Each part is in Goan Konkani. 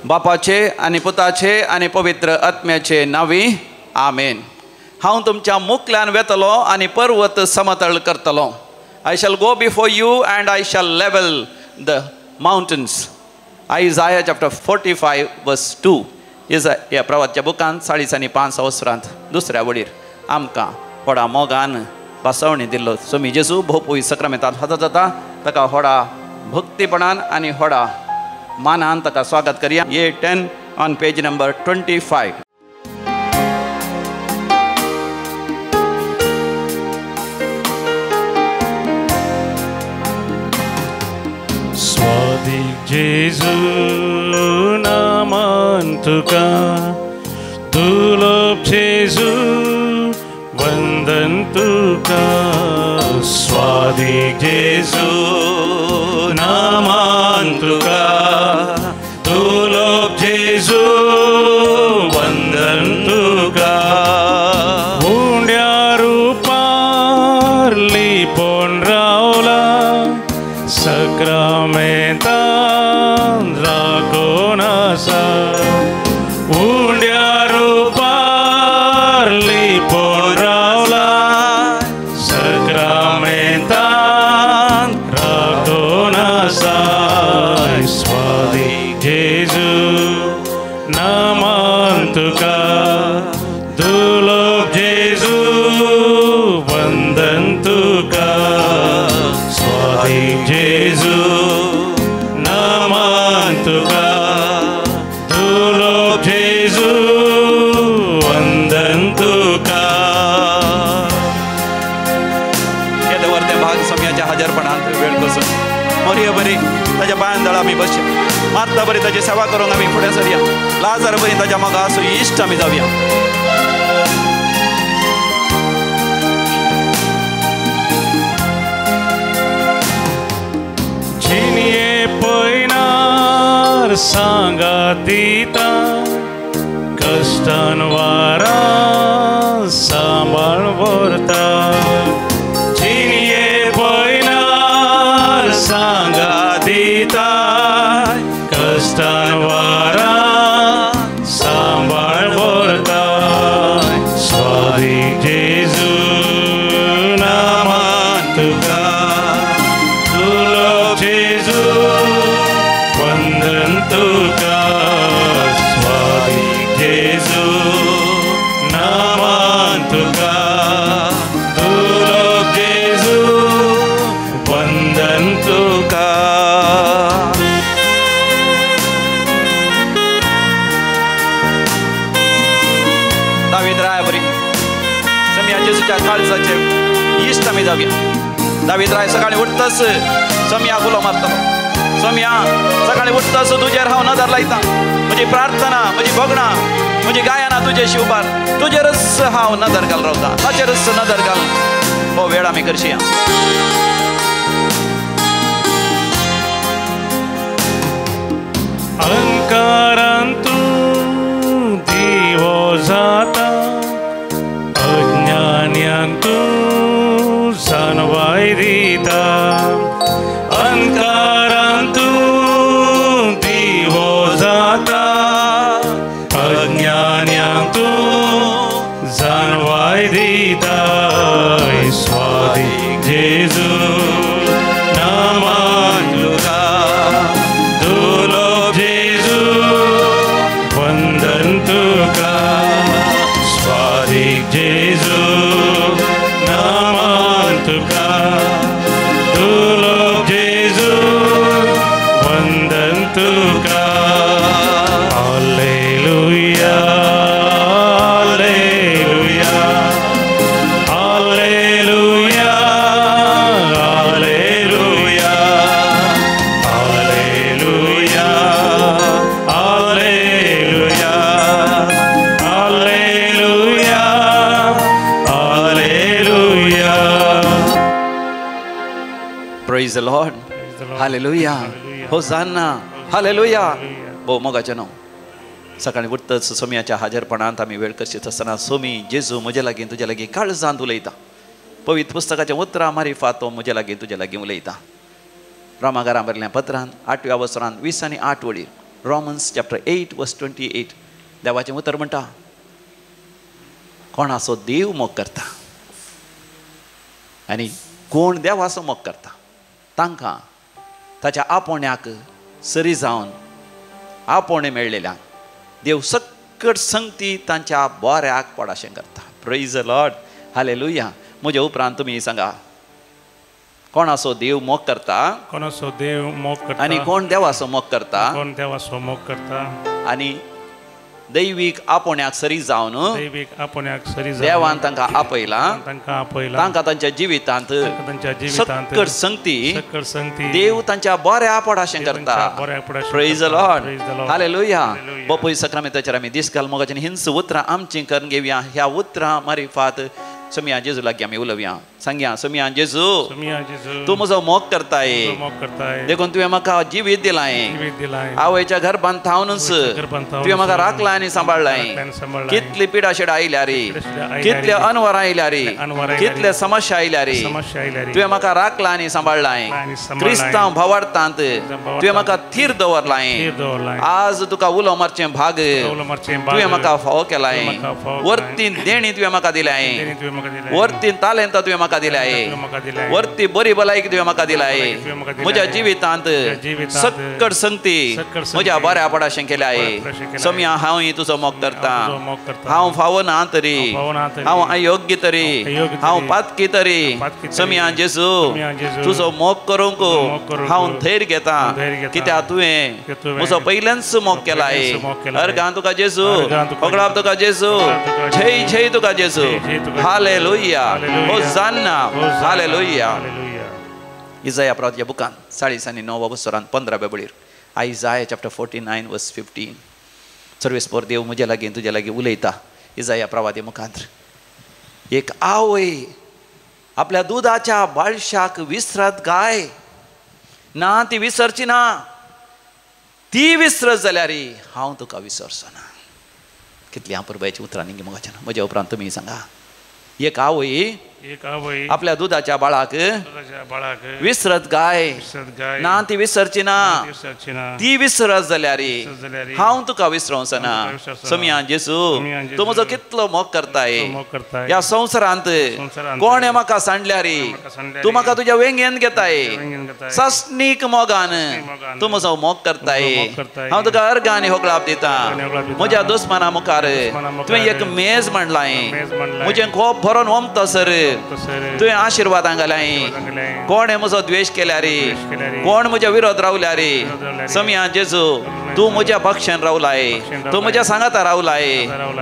बापाचे आनी पुताचे आनी पवित्र आत्म्याचे नांवी आमेन. हांव तुमच्या मुखल्यान वेतलो आनी पर्वत समतळ करतलो. I shall go before you and I shall level the mountains. Isaiah chapter 45 verse 2. ह्या प्रवाच्या बुकांत 40 आनी 5 अवसरांत दुसऱ्या वडीर आमकां व्हडा मोगान भासवणी दिल्लो स्वामी जेजू भोपूय सक्रामेंतांत हाजर जाता. ताका व्हडा भक्तीपणान आनी व्हडा मानान ताका स्वागत करया. A10 on page number 25. स्वादीक जेजू नामान तुका दुलोब जेजू वंदन तुका. स्वादीक जेजू नामान तुका दुलोब जेजू वंदन तुका. उंड्या रुपार लिपोन रावला सक्रामेंतान राखून आसा. उंड्या रुपार लिपोन रावला सक्रामेंतान राखून आसा. स्वादीक जेजू नामान तुका दुलोब जेजू वंदन तुका. स्वादीक जेजू नामान तुका दुलोब जेजू वंदन तुका. येदे वर्ते भाग सम्याच्या हजरपणांत वेळ बसून मोरये बरी ताज्या पांयान दळ आमी बसया. मारता बरी ताजी सेवा करूंक आमी फुडें सरया. लाजार बरी ताज्या मोगा आसूं इश्ट आमी जावया. जिणये पयनार सांगात दिता कश्टान वारा सांबाळ व्हरता. जिणये पयनार सांगात दिता कश्टान वारा सांबाळ व्हरता. स्वादीक जेजू नामान तुका दुलोब जेजू वंदन तुका. स्वादीक जेजू नामान तुका दुलोब जेजू वंदन तुका. दावीद राया बरी सम्या जेजूच्या काळजाचे इश्ट आमी जावया. दावीद राय सकाळी उठतच सम्या उलो मारतलो. सम्या सकाळी उठतच तुजेर हांव नदर लायता. म्हजी प्रार्थना, म्हजी भोगणां, म्हजी गायनां तुजे उबार. तुजेरच हांव नदर घाल रावता, ताचेरच नदर घाल. हो वेळ आमी करशिया. अंकारान तूं दिवो जाता अज्ञान्यांक तूं जाणवाय दिता. अंकारान तूं दिवो जाता अज्ञान्यांक तूं जाणवाय दिता. स्वादीक जेजू नामान तुका दुलोब जेजू वंदन तुका. स्वादीक जेजू नामान तुका दुलोब जेजू वंदन तुका. Hallelujah hallelujah hallelujah hallelujah hallelujah hallelujah hallelujah hallelujah. Praise the Lord. Hallelujah. Hosanna. Hallelujah. भोव मोगाचें न्हू. सकाळीं उठतच सोम्याच्या हाजरपणांत आमी वेळ करशीत आसतना सोमी जेजू म्हजे लागीं तुजे लागीं काळजांत उलयता. पवित्र पुस्तकाच्या उतरां मारिफात तो म्हजे लागीं तुजे लागीं उलयता. रोमागारां बरयल्ल्या पत्रान 8व्या वसरान 20 आनी 8 वळीर Romans chapter 8 verse 28 देवाचें उतर म्हणटा, कोणाचो देव मोग करता आनी कोण देवाचो मोग करता तांकां ताच्या आपोवण्याक सरी जावन आपोवणें मेळ्ळेल्यान देव सक्कट संगती तांच्या बऱ्याक पडाशें करता. Praise the Lord, hallelujah. म्हज्या उपरांत तुमी सांगा, कोणाचो देव मोग करता, कोणाचो देव मोग करता आनी कोण देवाचो मोग करता, कोण देवाचो मोग करता आनी दैवीक आपोवण्याक सरी जावन, दैवीक आपोवण्याक सरी जावन देवान तांकां आपयला, तांकां आपयला, तांकां तांच्या जिवितांत सक्कड संगती देव तांच्या बऱ्या पडाशें करता. Praise the Lord, hallelujah. बापूय सक्रामेंताचेर आमी दीस घाल मोगाचें हिंस उतरां आमचीं करून घेवया. ह्या उतरां मारिफात सोमिया जेजू लागीं आमी उलोवया. सांगया, सोमिया जेजू, तूं म्हजो मोग करताय, देखून तुवें म्हाका जिवीत दिलां. आवयच्या गर्भांत थावनूच तुवें म्हाका राखलां आनी सांबाळ्ळां. कितली पिडा शिडा आयल्या रे, कितले अनवरां आयल्या रे, कितले समस्या आयल्या रे, तुवें म्हाका राखलां आनी सांबाळ्ळां. क्रिस्तांव भावार्थांत तुवें म्हाका थीर दवरलां. आज तुका उलो मारचें भाग तुवें म्हाका फावो केलां. वरती देणी तुवें म्हाका दिलां, वरती तालेंत तुवें म्हाका दिलाय, वरती बरी भलायकी तुवें म्हाका दिलाय. म्हज्या जिवितांत सक्कड संगती म्हज्या बऱ्या पडाशें केल्याय. सोमिया, हांवूय तुजो मोग करता. हांव फावो ना तरी, हांव अयोग्य तरी, हांव पातकी तरी, सोमिया जेजू तुजो मोग करूंक हांव धैर्य घेता, कित्याक तुवें म्हजो पयल्याच मोग केलाय. अर्गां तुका जेजू, होगडाप तुका जेजू, जय जय तुका जेजू. Hallelujah, होजान्ना, hallelujah. इजाया प्रवादाच्या बुकान 49 वसरान 15 बळीर, आयजाया चॅप्टर 49 वर्स 15. सर्वेस्पोर देव म्हजे लागीं तुजे लागीं उलयता इजाया प्रवादी मुखांत. एक आवय आपल्या दुदाच्या बाळशाक विसरत गाय ना, ती विसरची ना, ती विसरत जाल्यार हांव तुका विसरचो ना. कितली अपुरबायेची उतरां न्ही मोगाच्या. म्हज्या उपरांत तुमी सांगा, एक आवय आपल्या दुदाच्या बाळाक विसरत गाय ना, ती विसरची ना, ती विसरत जाल्यार हांव तुका विसरोंचो ना. सोमिया जेजू, तूं म्हजो कितलो मोग करताय. ह्या संवसारांत कोणें म्हाका सांडल्यार तूं म्हाका तुज्या वेंगेन घेताय. सासणीक मोगान तूं म्हजो मोग करताय. हांव तुका अर्गां आनी होगळाप दिता. म्हज्या दुस्माना मुखार तुवें एक मेज मांडलाय, म्हजें खोप भरोन ओमता सर तुवें आशिर्वादां घालाय. कोणें म्हजो द्वेश केल्यार, कोण म्हज्या विरोध रावल्यार, सोमिया जेजू तूं म्हज्या पक्षान रावलाय, तूं म्हज्या सांगाता रावलाय.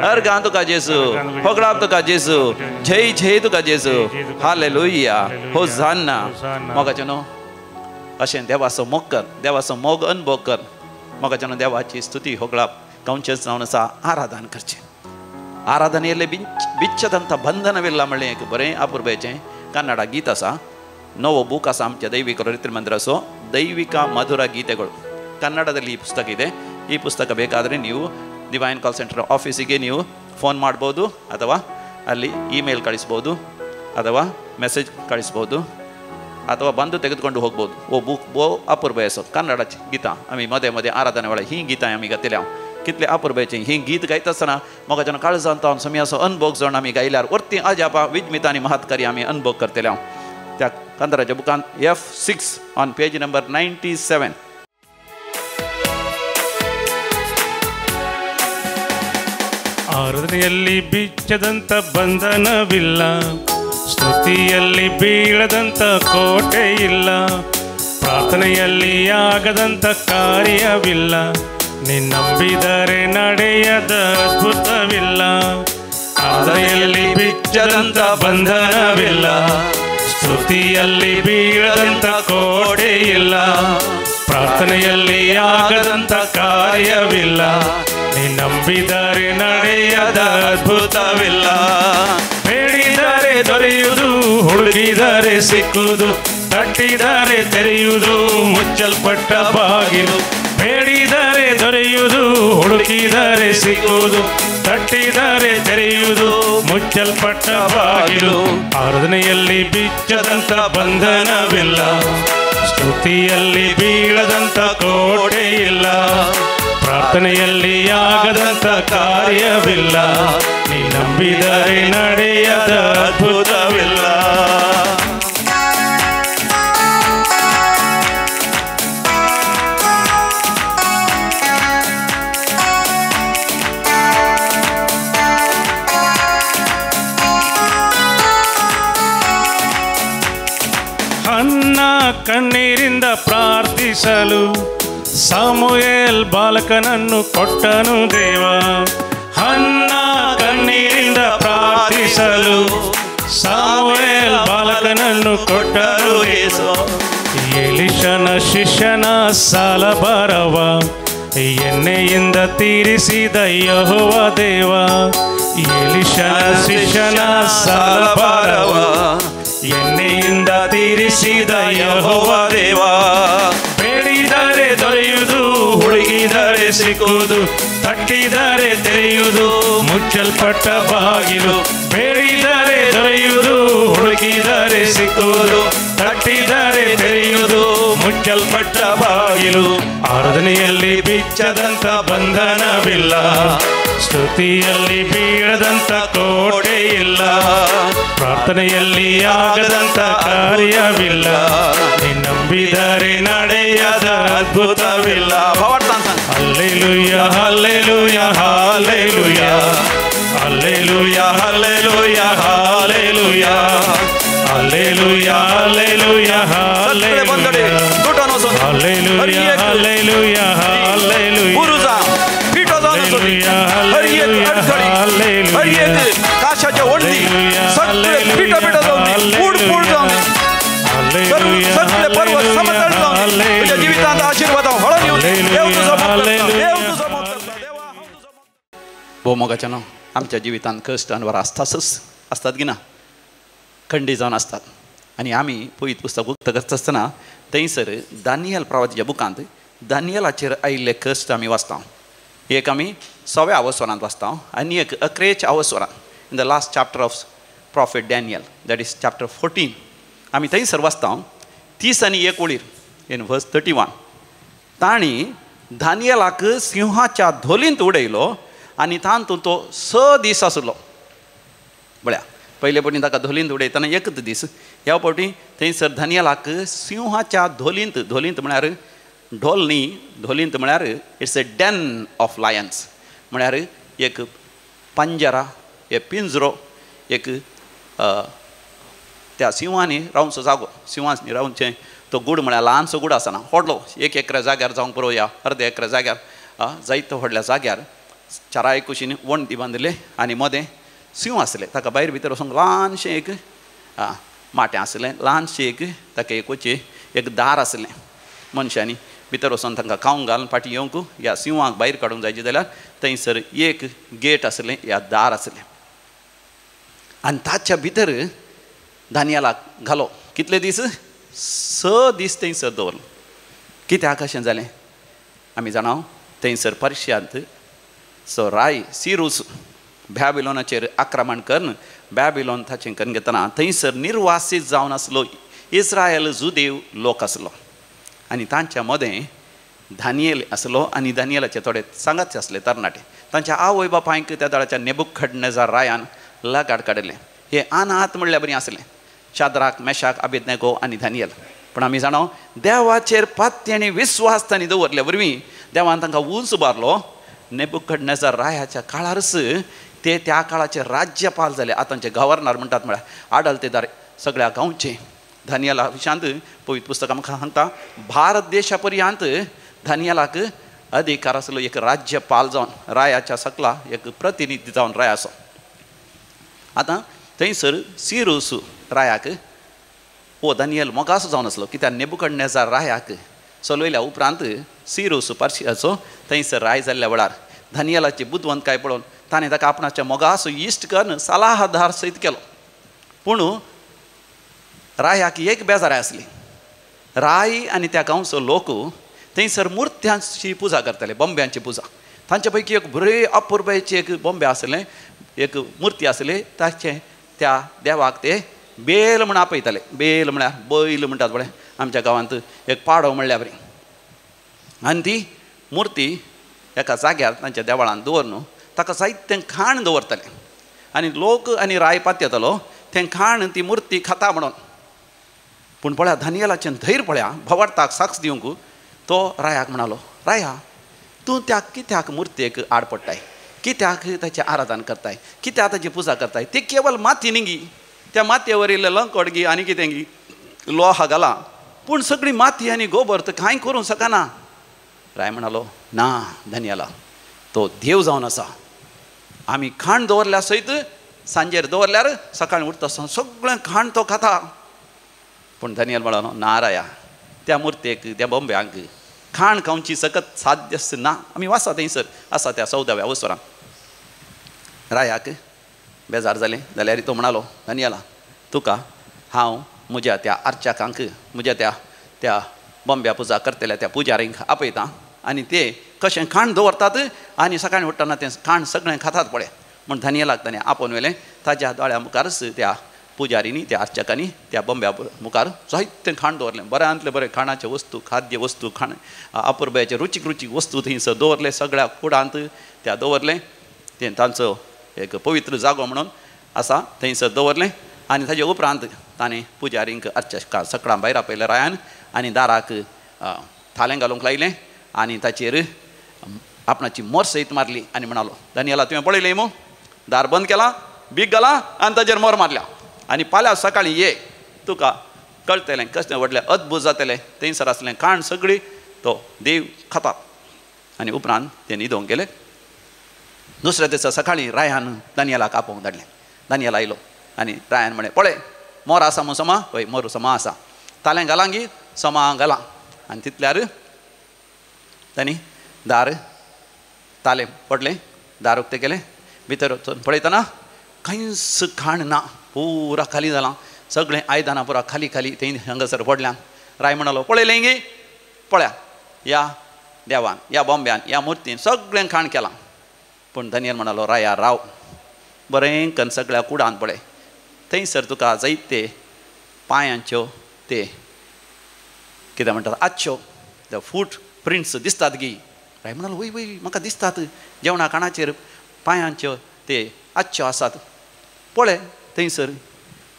अर्गां तुका जेजू, होगळाप तुका जेजू, जय जय तुका जेजू. हालेलुया, होजान्ना. मोगाचें न्हू अशें देवाचो मोग कर, देवाचो मोग अनुभव कर. मोगाचें न्हू देवाची स्तुती होगळाप गांवचेंच जावन आसा आराधन करचें. आराधनेले बिच्छದಂಥ ಬಂಧನವಿಲ್ಲ म्हणलें एक बरें अपुरबायेचें कन्नडा गीत आसा. नवो बूक आसा आमच्या ದೈವಿಕ ರಿತ್ರಿಮಂದಿರಸೋ ದೈವಿಕ ಮಧುರ ಗೀತೆಗಳು ಕನ್ನಡದಲ್ಲಿ ಈ ಪುಸ್ತಕ ಇದೆ. ಈ ಪುಸ್ತಕ ಬೇಕಾದರೆ ನೀವು ಡಿವೈನ್ ಕಾಲ್ ಸೆಂಟರ್ ಆಫೀಸಿಗೆ ನೀವು ಫೋನ್ ಮಾಡ್ಬೋದು, ಅಥವಾ ಅಲ್ಲಿ ಇಮೇಲ್ ಕಳಿಸ್ಬೋದು, ಅಥವಾ ಮೆಸೇಜ್ ಕಳಿಸ್ಬೋದು, ಅಥವಾ ಬಂದು ತೆಗೆದುಕೊಂಡು ಹೋಗ್ಬೋದು. ಓ ಬೂಕ್ ಬೋ ಅಪುರ್ಬಯಸೋ ಕನ್ನಡ ಗೀತ आमी मदें मदें आराधने वेळार ही गीतां आमी गायतले. कितले अपुरबायेचें ही गीत गायता आसतना मोगाच्यान काळजांत तावन सोमियाचो अनुभव जावन आमी गायल्यार वरती अजापा विज्मित आनी महत्कार्य आमी अनुभव करतले. हांव त्या कंदराच्या बुकान F6 on page number 97. ಆರಾಧನೆಯಲ್ಲಿ ಬಿಚ್ಚದಂಥ ಬಂಧನವಿಲ್ಲ, ಸ್ತುತಿಯಲ್ಲಿ ಬೀಳದಂಥ ಕೋಟೆ ಇಲ್ಲ, ಪ್ರಾರ್ಥನೆಯಲ್ಲಿ ಆಗದಂಥ ಕಾರ್ಯವಿಲ್ಲ, ನೀ ನಂಬಿದರೆ ನಡೆಯದ ಅದ್ಭುತವಿಲ್ಲ. ಆರಾಧನೆಯಲ್ಲಿ ಬಿಚ್ಚದಂಥ ಬಂಧನವಿಲ್ಲ, ಸ್ತುತಿಯಲ್ಲಿ ಬೀಳದಂಥ ಕೋಟೆ ಇಲ್ಲ, ಪ್ರಾರ್ಥನೆಯಲ್ಲಿ ಆಗದಂಥ ಕಾರ್ಯವಿಲ್ಲ, ನೀ ನಂಬಿದರೆ ನಡೆಯದ ಅದ್ಭುತವಿಲ್ಲ. ಬೇಡಿದರೆ ದೊರೆಯುವುದು, ಹುಡುಕಿದರೆ ಸಿಕ್ಕುವುದು, ತಟ್ಟಿದರೆ ತೆರೆಯುವುದು, ಮುಚ್ಚಲ್ಪಟ್ಟ ಬಾಗಿಲು. ಬೇಡಿದರೆ ದೊರೆಯುವುದು, ಹುಡುಕಿದರೆ ಸಿಕ್ಕುವುದು, ತಟ್ಟಿದರೆ ತೆರೆಯುವುದು, ಮುಚ್ಚಲ್ಪಟ್ಟ ಬಾಗಿಲು. ಆರಾಧನೆಯಲ್ಲಿ ಬಿಚ್ಚದಂಥ ಬಂಧನವಿಲ್ಲ, ಸ್ತುತಿಯಲ್ಲಿ ಬೀಳದಂಥ ಕೋಟೆ ಇಲ್ಲ, ಪ್ರಾರ್ಥನೆಯಲ್ಲಿ ಆಗದಂತ ಕಾರ್ಯವಿಲ್ಲ, ನೀ ನಂಬಿದರೆ ನಡೆಯದ ಅದ್ಭುತವಿಲ್ಲ. ಅನ್ನ ಕಣ್ಣೀರಿಂದ ಪ್ರಾರ್ಥಿಸಲು ಸಾಮುಯೇಲ್ ಬಾಲಕನನ್ನು ಕೊಟ್ಟನು ದೇವ. ಹನ್ನ ಕಣ್ಣೀರಿಂದ ಪ್ರಾರ್ಥಿಸಲು ಸಾಮುಯೇಲ್ ಬಾಲಕನನ್ನು ಕೊಟ್ಟನು ಯೇಸು. ಎಲಿಷನ ಶಿಷ್ಯನ ಸಾಲ ಬರವ ಎಣ್ಣೆಯಿಂದ ತೀರಿಸಿದ ಯೆಹೋವ ದೇವ. ಎಲಿಷನ ಶಿಷ್ಯನ ಸಾಲ ಬರವ ಎಣ್ಣೆಯಿಂದ ತೀರಿಸಿದ ಯೆಹೋವ ದೇವ. ಬೇಡಿದರೆ ದೊರೆಯುವುದು, ಹುಡುಗಿದರೆ ಸಿಕ್ಕುವುದು, ತಟ್ಟಿದರೆ ತೆರೆಯುವುದು, ಮುಚ್ಚಲ್ಪಟ್ಟ ಬಾಗಿಲು. ಬೇಡಿದರೆ ದೊರೆಯುವುದು, ಹುಡುಗಿದರೆ ಸಿಕ್ಕುವುದು, ತಟ್ಟಿದರೆ ತೆರೆಯುವುದು, ಮುಚ್ಚಲ್ಪಟ್ಟ ಬಾಗಿಲು. ಆರಾಧನೆಯಲ್ಲಿ ಬಿಚ್ಚದಂತ ಬಂಧನವಿಲ್ಲ, ಸ್ತುತಿಯಲ್ಲಿ ಬೀಳದಂತ ಕೋಟೆ ಇಲ್ಲ, ಪ್ರಾರ್ಥನೆಯಲ್ಲಿ ಆಗದಂತ ಕಾರ್ಯವಿಲ್ಲ, ನೀ ನಂಬಿದರೆ ನಡೆಯದ ಅದ್ಭುತವಿಲ್ಲ. Hallelujah, hallelujah, hallelujah, hallelujah, hallelujah, hallelujah, hallelujah, hallelujah, hallelujah, hallelujah, hallelujah. काशाच्या ओढणी सगळे पिठो पिठो जाऊन पूड पूड जाऊन सगळे पर्वत समतळ जाऊन तुझ्या जिवितांत आशीर्वाद हळून येऊन देव तुझो मोग करता, देव तुझो मोग करता, देवा हांव तुझो मोग करता. भोव मोगाच्या न्हू आमच्या जिवितांत कश्ट अनवर आसतातच आसतात की ना, खंडी जावन आसतात. आनी आमी पवित्र पुस्तक उक्त करता आसतना थंयसर दानियल प्रवातीच्या बुकांत दानियलाचेर आयिल्ले कश्ट आमी वाचता. एक आमी सव्या अवस्वरांत वाचता आनी एक अकरेच्या अवस्वरांत, in the last chapter of prophet Daniel, that is chapter 14, आमी थंयसर वाचता 31 वळीर, इन वर्स 31. तांणी दानियलाक सिंहाच्या धोलींत उडयलो आनी तातूंत तो 6 दीस आसलो. बळ्या पयले फावटी ताका धोलींत उडयतना एकच दीस, ह्या फावटी थंयसर दानियलाक सिंहाच्या धोलींत, धोलींत म्हळ्यार ढोल न्ही, धोलींत म्हळ्यार it's a den of lions, म्हळ्यार एक पंजरा, एक पिंजरो, एक त्या सिंहांनी रावचो जागो. सिंहांनी रावचें तो गूड म्हळ्यार ल्हानसो गूड आसना, व्हडलो, एक एकरा जाग्यार जावंक पुरो या अर्दे एकरा जाग्यार, जायतो व्हडल्या जाग्यार चाराय कुशीन वण्टी बांदिल्ले आनी मदें सिंह आसले. ताका भायर भितर वचूंक ल्हानशें एक माटें आसलें, ल्हानशें एक ताका एक वचें एक दार आसलें. मनशांनी भितर वचून तांकां खावंक घालून फाटीं येवंक ह्या सिंहाक भायर काडूंक जायचें जाल्यार थंयसर एक गेट आसलें ह्या दार आसलें. आनी ताच्या भितर दानियलाक घालो. कितले दीस? 6 दीस थंयसर दवरलो. कित्याक अशें जालें आमी जाणा, थंयसर पर्शियांत सो राय सिरूस बॅबिलोनाचेर आक्रमण करून बॅबिलोन ताचें करून घेतना थंयसर निर्वासीत जावन आसलो इस्रायल जुदेव लोक आसलो आनी तांच्या मदें दानियल आसलो आनी दानियलाचे थोडे सांगातचे आसले तरणाटे. तांच्या आवय बापायक त्या दळाच्या नेबुकदनेजार रायान लगाड काडिल्लें. हे अनाथ म्हणल्यार बरी आसलें, शाद्राक, मेशाक, अबेदनेगो आनी दानियल. पूण आमी जाणा देवाचेर पात्य आनी विस्वास तांणी दवरल्या वरवीं देवान तांकां उंच उबारलो. नेबुकदनेजार रायाच्या काळारच ते त्या काळाचे राज्यपाल जाले, आतांचे गव्हर्नर म्हणटात, म्हळ्यार आडलतेदार सगळ्या गांवचे. दानियला विशांत पवित्र पुस्तक आमकां सांगता भारत देशा पर्यंत दानियलाक अधिकार आसलो एक राज्यपाल जावन, रायाच्या सकला एक प्रतिनिधी जावन रायाचो. आतां थंयसर सिरूस रायाक हो दानियल मोगासो जावन आसलो, कित्याक नेबुकदनेजार रायाक चलयल्या उपरांत सिरूस पर्शियाचो थंयसर राय जाल्ल्या वेळार दानियलाची बुदवंतकाय पळोवन ताणें ताका आपणाच्या मोगासो इश्ट करून सलाहदार सयत केलो. पूण रायाक एक बेजाराय आसली, राय आनी त्या गांवचो लोक थंयसर मुर्त्यांची पुजा करताले, बोंब्यांची पुजा. तांचे पैकी एक बरे अपुरबायेची एक बोंबे आसलें, एक मुर्ती आसली, ताचें त्या देवाक ते बेल म्हण आपयताले. बेल म्हळ्यार बैल म्हणटात पळय आमच्या गांवांत, एक पाडो म्हणल्यार बरी. आनी ती मुर्ती एका जाग्यार तांच्या देवळान दवरून ताका जायतें खाण दवरतलें आनी लोक आनी राय पातयेतलो तें खाण ती मुर्ती खाता म्हणून. पूण पळया दानियेलाचें धैर्य पळया, भवार्थाक साक्ष दिवंक तो रायाक म्हणालो, राया तूं त्या कित्याक मुर्तेक आड पडटाय, कित्याक ताचें आराधन करताय, कित्याक ताची पुजा करताय? ती केवल माती न्ही गी, त्या मातयेवर इल्लें लंकोट गी आनी कितें गी लोहा घाला, पूण सगळी माती आनी गोबर तर कांय करूंक शकना. राय म्हणालो, ना दानियेला, तो देव जावन आसा. आमी खाण दवरल्या सयत सांजेर दवरल्यार सकाळीं उठता आसतना सगळें खाण तो खाता. पूण दानियल म्हणालो, ना राया, त्या मुर्तेक त्या बोंब्यांक खाण खावची सकत साध्यच ना. आमी वाचा थंयसर आसा त्या 14व्या वसरान. रायाक बेजार जालें जाल्यार तो म्हणालो, दानियेला तुका हांव म्हज्या त्या आर्चाकांक, म्हज्या त्या त्या बोंब्या पुजा करतल्या त्या पुजारींक आपयता आनी ते कशें खाण दवरतात आनी सकाळीं उठ्ठना तें खाण सगळें खातात पळय. म्हूण दानियेलाक ताणें आपोवन व्हेलें. ताज्या दोळ्या मुखारच त्या पुजारींनी त्या आर्चकांनी त्या बोंब्या मुखार जायतें खाण दवरलें. बऱ्यांतले बरें खाणाचे वस्तू, खाद्य वस्तू, खाण अपुरबायेचे रुचीक रुचीक वस्तू थंयसर दवरले, सगळ्या कुडांत त्या दवरलें. तें तांचो एक पवित्र जागो म्हणून आसा थंयसर दवरलें. आनी ताजे उपरांत ताणें पुजारींक अर्चकां सगळ्यां भायर आपयलें रायान आनी दाराक थालें घालूंक लायलें आनी ताचेर आपणाची मोर सयत मारली आनी म्हणालो, दानियेला तुवें पळयलें मू, दार बंद केलां, बीग घालां आनी ताचेर मोर मारल्या आनी फाल्यां सकाळीं ये, तुका कळटलें कसलें व्हडलें अद्भूत जातलें. थंयसर आसलें खाण सगळी तो देव खाता. आनी उपरांत ते न्हिदोंक गेले. दुसऱ्या दिसा सकाळीं रायान दानियेलाक आपोवंक धाडलें. दानियल आयलो आनी रायान म्हळें, पळय मोर आसा मू समा? हय मोर समा आसा. तालें घालां गी? समा घालां. आनी तितल्यार तांणी दार तालें पडलें, दार उक्तें केलें. भितर वचून पळयतना कांयच खाण ना, पुरा खाली जालां, सगळें आयदनां पुरा खाली खाली थंय हांगासर पडल्यान. राय म्हणालो, पळयलें गी, पळया ह्या देवान, ह्या बोंब्यान, ह्या मुर्तीन सगळें खाण केलां. पूण दानियल म्हणालो, राया राव, बरें कन्न सगळ्या कुडान पळय, थंयसर तुका जायते पांयांच्यो ते कितें म्हणटात आजच्यो the foot prints दिसतात गी. राय म्हणालो, वय वय म्हाका दिसतात, जेवणा खाणाचेर पांयांच्यो ते आजच्यो आसात, पळय थंयसर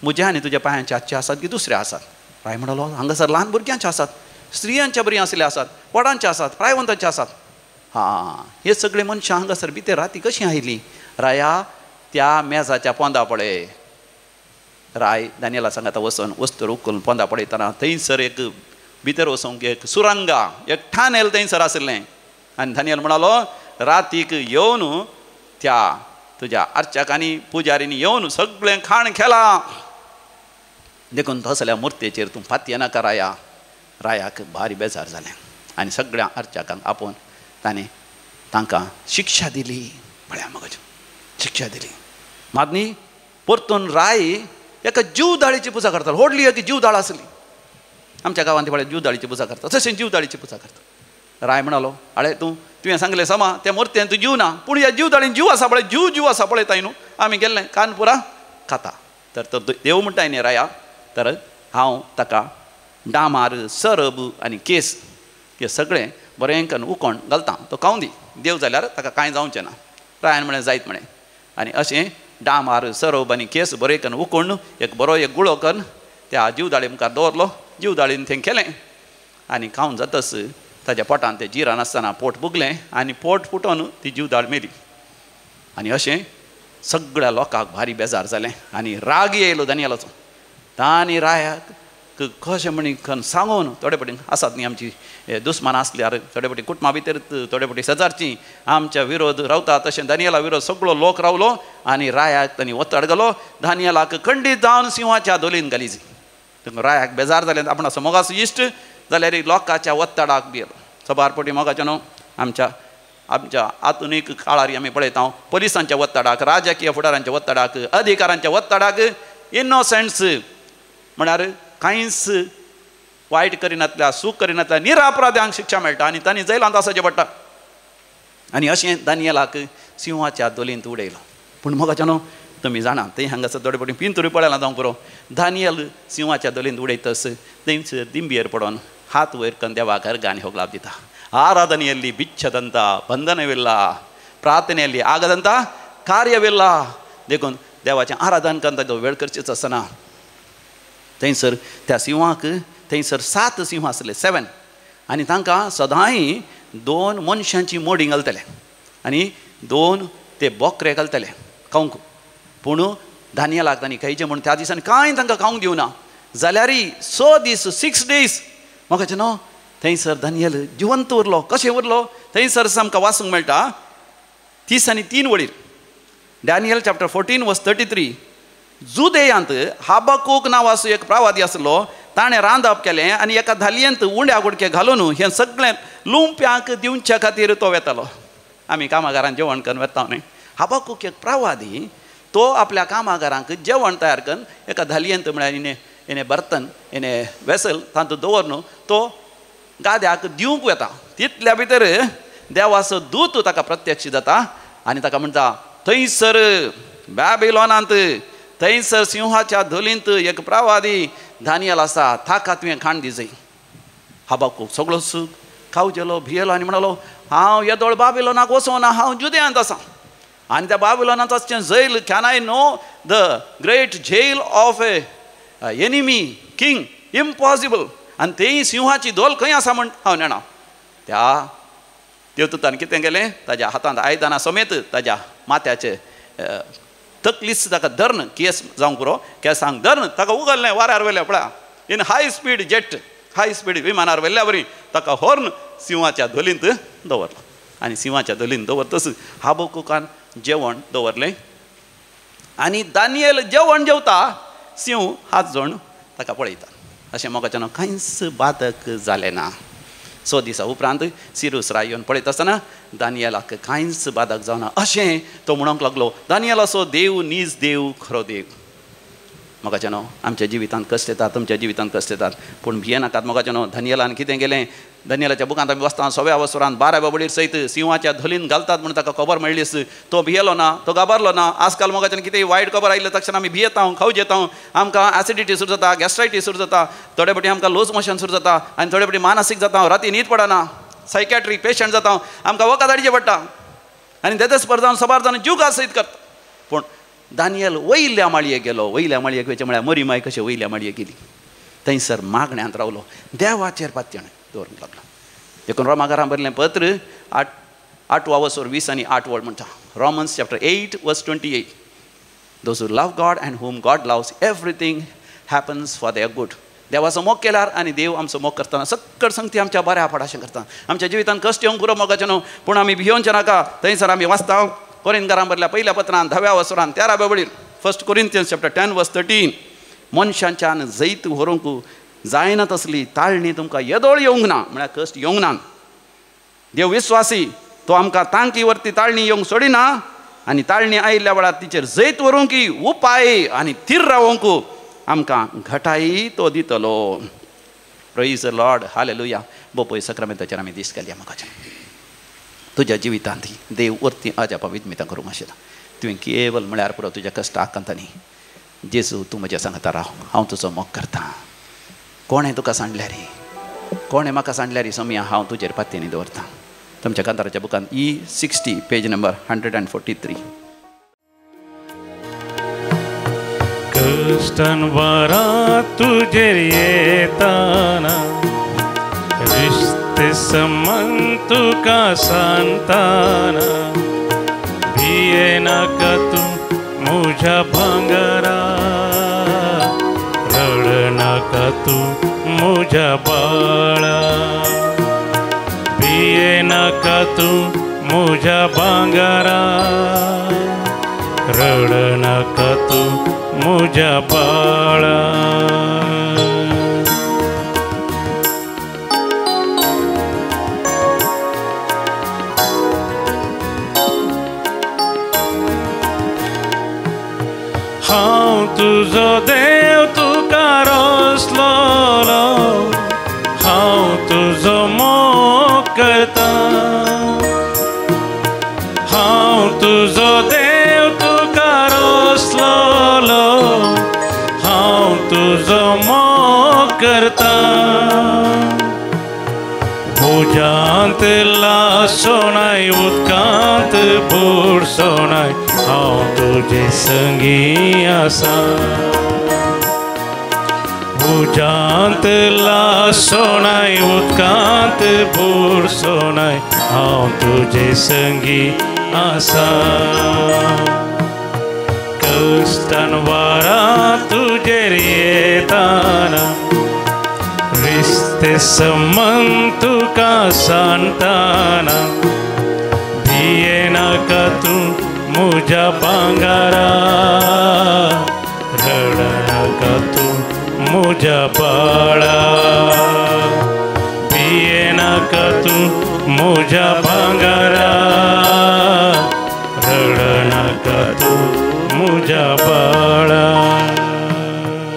म्हज्या आनी तुज्या पांयांचे आजचे आसात की दुसरे आसात. राय म्हणालो, हांगासर ल्हान भुरग्यांचे आसात, स्त्रियांच्या बरी आसले आसात, व्हडांचे आसात, प्रायवंतांचे आसात. हां, हे सगळे मनशां हांगासर भितर राती कशीं आयलीं? राया त्या मेजाच्या पोंदा पळय. राय दानियेला सांगाता वचून वस्तूर उखलून पोंदा पळयतना थंयसर एक भितर वचूंक एक सुरंगा, एक ठाणेल थंयसर आशिल्लें. आनी दानियल म्हणालो, रातीक येवन त्या तुज्या अर्चकांनी पुजारींनी येवन सगळें खाण केलां, देखून तसल्या मुर्तेचेर तूं फातयेनाका राया. रायाक भारी बेजार जालें आनी सगळ्या अर्चकांक आपोवन ताणें तांकां शिक्षा दिली. पळया मगज शिक्षा दिली. मागीर परतून राय एका जीवदाळीची पुजा करतालो. व्हडली एक जीवदाळ आसली आमच्या गांवांत, पळय जीवदाळीची पुजा करता, तशें जीवदाळीची पुजा करता. राय म्हणालो, आळे तूं तुवें सांगलें समा, त्या मुर्तेन तूं जीव ना, पूण ह्या जीवदाळीन जीव आसा पळय, जीव जीव आसा पळयता न्हू, आमी गेल्लें कानपुरा खाता. तर तो देव म्हणटाय न्ही राया, तर हांव ताका डामार सरब आनी केस हे सगळें बरें करून उकोण घालता, तो खावं दी, देव जाल्यार ताका कांय जावचें ना. रायान म्हळें जायत म्हळें. आनी अशें डामार सरब आनी केस बरें करून उकोण एक बरो एक गुळो करून त्या जीवदाळी मुखार दवरलो. जीवदाळीन थंय केलें आनी खावन जातच ताज्या पोटान तें जिरान आसतना पोट फुगलें आनी पोट फुटोवन ती जीवदाळ मेली. आनी अशें सगळ्या लोकांक भारी बेजार जालें आनी राग येयलो दानियेलाचो. तांणी रायाक कशें म्हणी सांगून थोडे पटी आसात न्ही आमची दुस्मान आसल्यार, थोडे पटी कुटुंबा भितर, थोडे पटी शेजारची आमच्या विरोध रावता, तशें दानियेला विरोध सगळो लोक रावलो आनी रायाक तांणी वताड घालो. दानियेलाक खंडीत जावन सिंहाच्या धोलीन घाली. रायाक बेजार जालें, आपणाचो मोगाचो इश्ट जाल्यार लोकांच्या वत्ताडाक गेलो. सबार पटी मोगाचें न्हू आमच्या आमच्या आधुनीक काळार आमी पळयता, पोलिसांच्या वत्ताडाक, राजकीय फुडारांच्या वत्ताडाक, अधिकारांच्या वत्ताडाक इनोसंट्स म्हळ्यार कांयच वायट करिनातल्या, सूख करिनातल्या निरापराध्यांक शिक्षा मेळटा आनी तांणी जैलांत आसचें पडटा. आनी अशें दानियेलाक सिंहाच्या धोलींत उडयलो. पूण मोगाचें न्हू तुमी जाणा थंय हांगासर थोडे फावटी पिंतुरी पळयलां जावंक पुरो. दानियल सिंहाच्या धोलींत उडयतस थंयसर दिंबयेर पडोन हात वयर करून देवाक अर्गां आनी होगलाप दिता. ಆರಾಧನೆಯಲ್ಲಿ ಬಿಚ್ಚದಂಥ ಬಂಧನವಿಲ್ಲ, ಪ್ರಾರ್ಥನೆಯಲ್ಲಿ ಆಗದಂಥ ಕಾರ್ಯವಿಲ್ಲ. देखून देवाचें आराधन करता तो वेळ करचीच आसना. थंयसर त्या सिंहाक थंयसर 7 सिंह आसले, 7, आनी तांकां सदांय 2 मनशांची मोडी घालतले आनी 2 ते बोकरे घालतले खावंक. पूण दानियलाक तांणी खायचें म्हूण त्या दिसांनी कांय तांकां खावंक दिवना. जाल्यारय 6 दीस, 6 days म्हाका न्हू थंयसर दानियल जिवंत उरलो. कशें उरलो? थंयसर आमकां वाचूंक मेळटा 33 वळीर, डॅनियल चॅप्टर 14 वर्स 33. जुदेयांत हाबाकूक नांवाचो एक प्रवादी आसलो, ताणें रांदप केलें आनी एका धालयेंत उंड्या गुडके घालून हें सगळें लुंप्यांक दिवच्या खातीर तो वेतालो. आमी कामागारान जेवण करून वेता न्हय. हाबाकूक एक प्रवादी, तो आपल्या कामागारांक जेवण तयार करून एका धालयेंत म्हळ्यार हेणे बर्तन हेणे वेसल तातूंत दवर तो गाद्याक दिवंक वेता. तितल्या भितर देवाचो दूत ताका प्रत्यक्ष जाता आनी ताका म्हणटा, थंयसर बॅबिलोनांत थंयसर सिंहाच्या धोलींत एक प्रवादी दानियल आसा, ताका तुवें खाण दिजय. हाबाकूक सगळो खावजेलो, भियेलो आनी म्हणलो, हांव येदोळ बाबिलोनाक वचोना, हांव जुदेयांत आसा आनी त्या बाबिलोनांत वचचें jail, can I know the great jail of a enemy king, impossible. आनी तेय सिंहाची धोल खंय आसा म्हण हांव नेणा. त्या देवदूतान कितें केलें, ताज्या हातांत आयदनां समेत ताज्या माथ्याचे तकलीच ताका धरून, केस जावंक पुरो, केसांक धरून ताका उगल्लें, वाऱ्यार व्हेलें. पळया, in high speed jet, high speed विमानार व्हेल्ल्या वरी ताका व्हरून सिंहाच्या धोलींत दवरलो. आनी सिंहाच्या धोलींत दवरतच हाबाकुकान जेवण दवरलें आनी दानियल जेवण जेवता, सिंह हात जोडून ताका पळयता. अशें मोगाच्यान कांयच बाधक जालें ना. 6 दिसां उपरांत सिरूस राय येवन पळयता आसतना दानियलाक कांयच बाधक जावना अशें तो म्हणूंक लागलो, दानियलाचो देव नीज देव, खरो देव. मोगाच्यानो, आमच्या जिवितांत कश्ट येतात, तुमच्या जिवितांत कश्ट येतात, पूण भियेनाकात. मोगाच्यानो, दानियलान कितें केलें, दानियलाच्या बुकांत आमी वाचता 6व्या वसरान 12व्या वळीर सयत सिंहाच्या धोलीन घालतात म्हूण ताका खबर मेळ्ळीच, तो भियेलो ना, तो घाबरलो ना. आजकाल मोगाच्यान कितें वायट खबर आयिल्लें तक्षण आमी भियेता, खावजेता, आमकां एसिडिटी सुरू जाता, गॅस्ट्रायटीस सुरू जाता, थोडे फावटी आमकां लूज मोशन सुरू जाता आनी थोडे फावटी मानसीक जाता, राती न्हीद पडना, सायकॅट्रीक पेशंट जाता, आमकां वखद हाडचें पडटा आनी तेदस्पर जावन सबार जावन जीव सयत करता. पूण दानियल वयल्या माळयेक गेलो. वयल्या माळयेक वयचें म्हळ्यार मरी माय कशें वयल्या माळयेक गेली, थंयसर मागण्यांत रावलो, देवाचेर पातयेन दवरूंक लागलो. देखून रोमाकारां बरयलें पत्र 8वा वसोर 20 आनी 8 वळ म्हणटा, Romans chapter 8 verse 28, those who love God and whom God loves, everything happens for their good. देवाचो मोग केल्यार आनी देव आमचो मोग करतना सक्कड संगती आमच्या बऱ्या फडाशें करता. आमच्या जिवितांत कश्ट येवंक पुरो मोगाचें न्हू, पूण आमी भियोवचें नाका. थंयसर आमी वाचता कोरिंथकारां बरयल्या पयल्या पत्रान 10व्या वसरान 13व्या वळीर, 1 Corinthians chapter 10 verse 13, मनशांच्यान जैत व्हरूंक जायना तसली ताळणी तुमकां येदोळ येवंक ना, म्हळ्यार कश्ट येवंक ना. देव विस्वासी, तो आमकां तांकी वरती ताळणी येवंक सोडिना आनी ताळणी आयिल्ल्या वेळार तिचेर जैत व्हरूंक उपाय आनी थीर रावंक आमकां घटाई तो दितलो. Praise the Lord, hallelujah. बोपोय सक्रामेंताचेर आमी दीस घालया. म्हाका तुज्या जिवितांत देव वरती अजापां विज्मितां करूंक आशिल्ला, तुवें केवल म्हळ्यार पुरो तुज्या कश्ट आकांतांनी जेजू तूं म्हज्या सांगता राव, हांव तुजो मोग करतां. कोणें तुका सांडल्यार, कोणें म्हाका सांडल्यार सोमया, हांव तुजेर पातयेनी दवरतां. तुमच्या कांताराच्या बुकान E60 page number 143. कश्टान वारा तुजेर येताना, रिश्ते समन तुका सांगताना, भियेनाका तूं म्हज्या भांगरा, रडनाका तूं म्हज्या बाळा, भियेनाका तूं म्हज्या भांगरा, रडनाका तूं म्हज्या बाळा. हांव तुजो देव तुका रसलोलो, हांव तुजो मोग करता, हांव तुजो देव तुका रसलोलो, हांव तुजो मोग करता. म्हज्यान उज्यांत लासोनाय उदकांत बुडसोनाय हांव तुजे संगी आसा. उज्यांत लासोनाय उदकांत बुडसोनाय हांव तुजे संगी आसा. कश्टान वारा तुजेर येताना रिश्ते संबंद तुका सांगताना भिये नाका तूं म्हज्या भांगरा रडनाका तूं म्हज्या बाळा भिये नाका तूं म्हज्या भांगरा रडनाका तूं म्हज्या बाळा.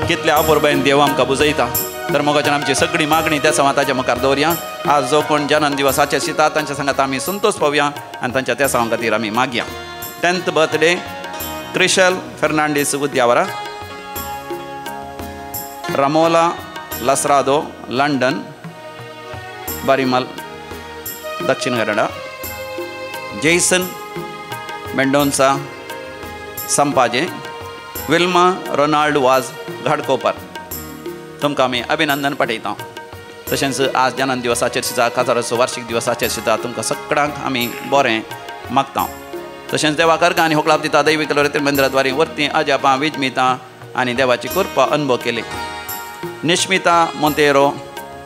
कितल्या अपुरबायेन देव आमकां बुजयता. तर मोगाच्यान आमची सगळी मागणी त्या समाताच्या मुखार दवरया. आज जो कोण जनन दिवसाचे शिता तांच्या सांगात आमी संतोष पावया आनी तांच्या त्या सांगा खातीर आमी मागया. 10th birthday Krishal Fernandes Udyavara, Ramola Lasrado London, Barimal Dakshin Kannada, Jason Mendonca Sampaje, Wilma Ronald Vaz Ghatkopar. तुमकां आमी अभिनंदन पाठयता. तशेंच आज जनन दिवसाचेर सुद्दां काजाराचो वार्षिक दिवसाचेर सुद्दां तुमकां सगळ्यांक आमी बरें मागता. तशेंच देवा कर्ग आनी होकलाप दिता दैवीक लोरेतील मंदिराद्वारे वरती अजापां विजमितां आनी देवाची कृपा अनुभव केली. Nishmita Monteiro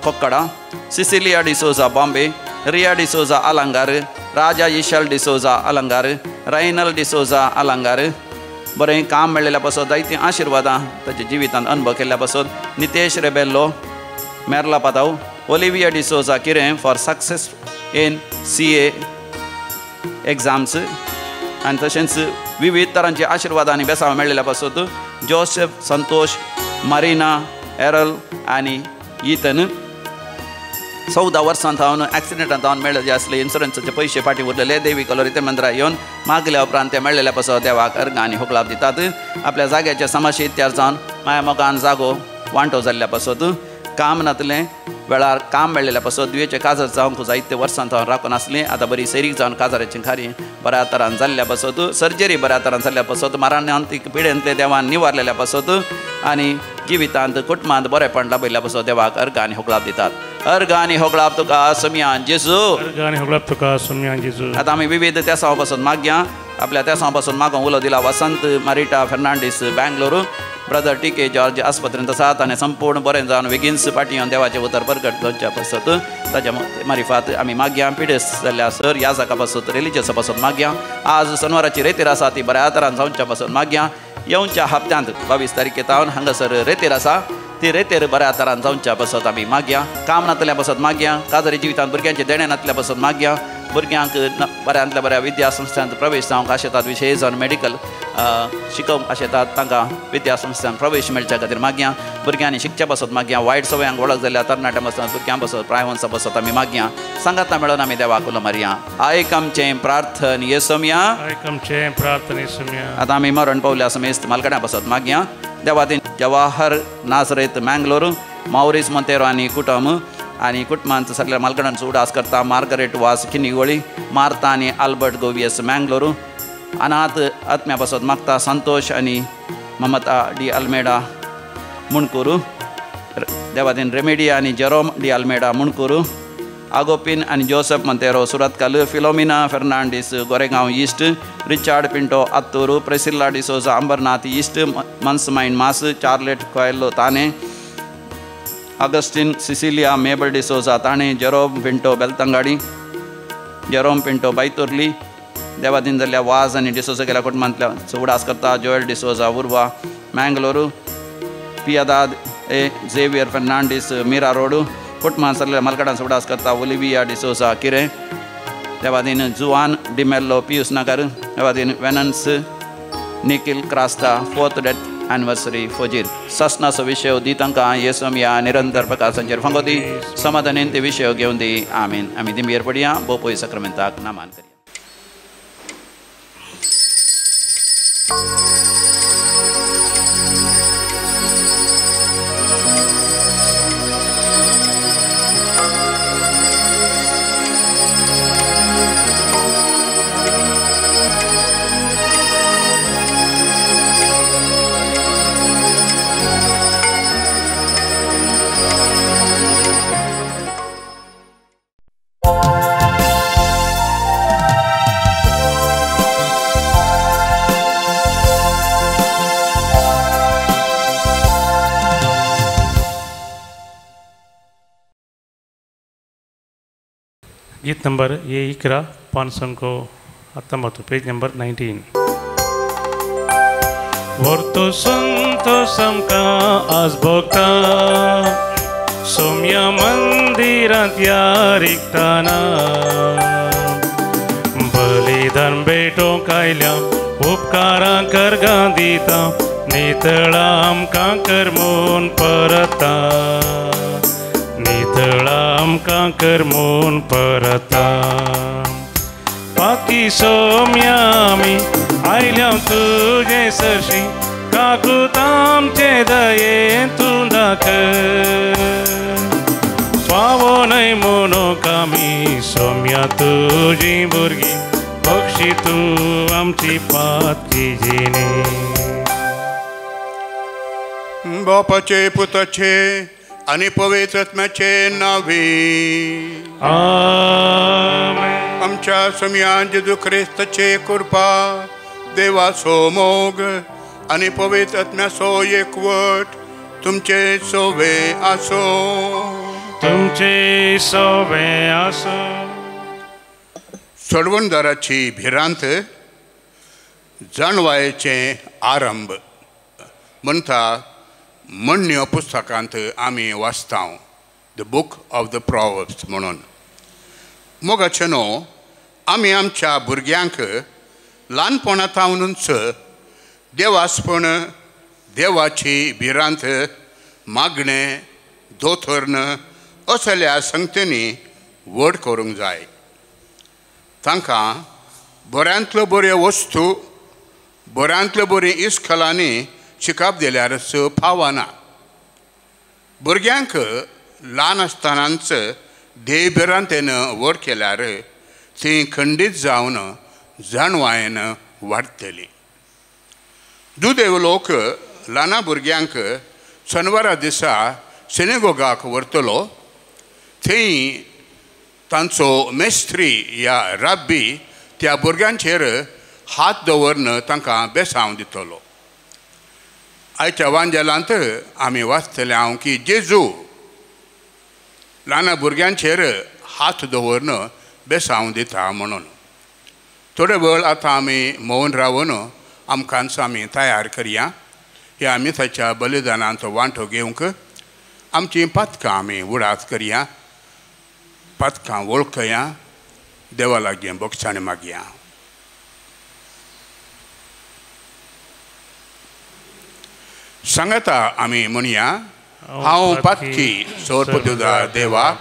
Kokkada, Cecilia D'Souza Bombay, Riya D'Souza Alangar, Raja Ishal D'Souza Alangar, Rainal D'Souza Alangar. बरें काम मेळिल्ल्या पासत जायतीं आशिर्वादां ताच्या जिवितांत अनुभव केल्ल्या पासत Nitesh Rebello Merla Patao, Olivia D'Souza Kirem for success in CA exams. आनी तशेंच विविध तरांचे आशिर्वाद आनी बेसांव मेळिल्ल्या पासत जोसेफ संतोष, मारिना एरल आनी इथन. 14 वर्सां थावन एक्सिडेंटान थावन मेळ्ळे आसले इन्शुरन्साचे पयशे फाटीं उरलेले देवी कलोरी मंदिरां येवन मागल्या उपरांत ते मेळ्ळेल्या पासत देवाक अर्घ आनी होकलाप दितात. आपल्या जाग्याचे समाशी तयार जावन माया मोगान जागो वांटो जाल्ल्या पासत काम नातलें वेळार काम मेळ्ळेल्या पासत दुयेचे काजार जावंक जायते वर्सां थावन राखून आसलें आतां बरी सैरीक जावन काजाराची खारी बऱ्या तरान जाल्ल्या पासत सर्जरी बऱ्या तरान जाल्ल्या पासत मरणांतीक पिडेंतले देवान निवारलेल्या पासत आनी जिवितांत कुटुंबांत बरेपण लाभयल्ल्या पासत देवाक अर्घ आनी होकलाप दितात. अर्घ आनी होगळाप तुका समियान जेजू. अर्घ आनी होगळाप तुका समियान जेजू. आतां आमी विविध तेसांव पासून मागया. आपल्या तेसांव पासून मागोंक उलो दिला Vasant Marita Fernandes Bangalore, brother T K George आस्पत्रेंत आसात आनी संपूर्ण बरें जावन वेगींच फाटीं येवन देवाचें उतर परगट जावच्या पासत ताच्या मारिफात आमी मागया. पिडेस्त जाल्ल्या सर ह्या जाका पासत रिलिजियसा पासून मागया. आज सनवाराची रेतीर आसा ती बऱ्या तरान जावच्या पासून मागया. येवच्या हप्त्यांत 22 तारखे तावन हांगासर रेतीर आसा ती रेतेर बऱ्या तरान जावच्या पासत आमी मागया. काम नातल्या पासत मागया. काजारी जिवितांत भुरग्यांचें देणें नातल्या पासत मागया. भुरग्यांक बऱ्यांतल्या बऱ्या विद्यासंस्थांत प्रवेश जावंक आशेतात विशेश जावन मेडिकल शिकोवंक आशेतात तांकां विद्यासंस्थांत प्रवेश मेळच्या खातीर मागया. भुरग्यांनी शिकच्या पासत मागया. वायट सवयांक वळख जाल्ल्या तरणाट्यां पासत भुरग्यां पासत प्रायवंसा पासत आमी मागया. सांगाता मेळोन आमी देवाक उलो मारया. आयक आमचें प्रार्थन येसोमया. आयक आमचें प्रार्थन येसोमया. आतां आमी मरण पावल्या समेस्त मालकड्यां पासत मागया. देवादीन जवाहर नाजरेत मँगलोर, मावरीस मोंतेरो आनी कुटुंब आनी कुटुंबांत सगळ्या मालकडांचो उडास करता मार्गरेट वास किनिगोळी, मार्ता आनी आल्बर्ट गोवियस मँगलोर. अनाथ आत्म्या पासत मागता संतोष आनी ममता डी अल्मेडा मुणकुरू, देवादीन रेमेडी आनी जेरोम डी अल्मेडा मुणकुरू, आगोपीन आनी Joseph Monteiro Surathkal, Philomena Fernandes Goregaon east, Richard Pinto Attur, Priscilla D'Souza Ambernath east, Mansmine Mas, Charlotte Coelho Thane, Augustine Cecilia Mabel D'Souza Thane, Jerome Pinto Belthangady, Jerome Pinto Baiturli. Devadin जाल्ल्या वाज आनी डिसोजा गेल्या कुटुंबांतल्या उडास करता Joel D'Souza Urva Mangalore, Piedade A Xavier Fernandes Mira road. कुटुंबांत सगळ्या मालकडांचो उडास करता ओलिविया डिसोजा किरें, देवादीन जुआन डिमेल्लो पियूस नगर, Devadin Venance Nikhil Crasta 4th death anniversary फोजीर. ससनाचो विशय दी तांकां येसोमया निरंतर प्रकाशांचेर फांगो दी समाधानेन ते विशय घेवन दी. आमीन. आमी दिंबयेर पडया बोपोय सक्रामेंताक नामान करया. गीत नंबर ये 11 519, पेज नंबर 19। वर्तो संतोष आमकां आज भोगता सोम्या मंदिरांत या रिगताना बलिदान भेटोवंक आयल्या उपकारां करगां दिता नितळा आमकां कर म्हूण परता नितळा आमकां कर म्हूण परता पाकी सोम्या आमी आयल्या तुजे सरशी काकूत आमचे दयेन तूं दाखय फावो न्हय म्हणूंक आमी सोम्या तुजी भुरगीं बक्षी तूं आमची पातकी जिणी. बापाचे पुताचे आनी पवित्र आत्म्याचे नांवे आमेन. आमच्या सोम्या जेजू क्रिस्ताचे कृपा देवाचो मोग आनी पवित्र आत्म्याचो एकवट तुमचे सोवे आसो. तुमचे सोवे आसो. सोडवणदाराची भिरांत जाणवायेचें आरंभ म्हणटा म्हण्ण्यो पुस्तकांत आमी वाचता, the book of the Proverbs म्हणून. मोगाचें न्हू आमी आमच्या भुरग्यांक ल्हानपणा सावनूच देवासपण, देवाची भिरांत, मागणें, दोतोर्न असल्या संगतींनी व्हड करूंक जाय. तांकां बऱ्यांतल्यो बऱ्यो वस्तू, बऱ्यांतल्यो बरीं इस्कलांनी शिकप दिल्यारच पावना. भुरग्यांक ल्हान आसतनाच देवभिरांतेन व्हड केल्यार तीं खंडीत जावन जाणवायेन वाडटलीं. दुदेव लोक ल्हाना भुरग्यांक शनवारा दिसा सिनेगोगाक व्हरतलो, थंय तांचो मेस्त्री या राब्बी त्या भुरग्यांचेर हात दवरून तांकां बेसांव दितलो. आयच्या वांजेलांत आमी वाचतले हांव की जेजू ल्हान भुरग्यांचेर हात दवरून बेसांव दिता म्हणून. थोडे वेळ आतां आमी मौन रावन आमकांच आमी तयार करया. ह्या मिसाच्या बलिदानांचो वांटो घेवंक आमचीं पातकां आमी उडास करया, पातकां वळखया, देवा लागीं बोगसाण मागया. सांगता आमी म्हणया, हांव पातकी सोरपदुदार देवाक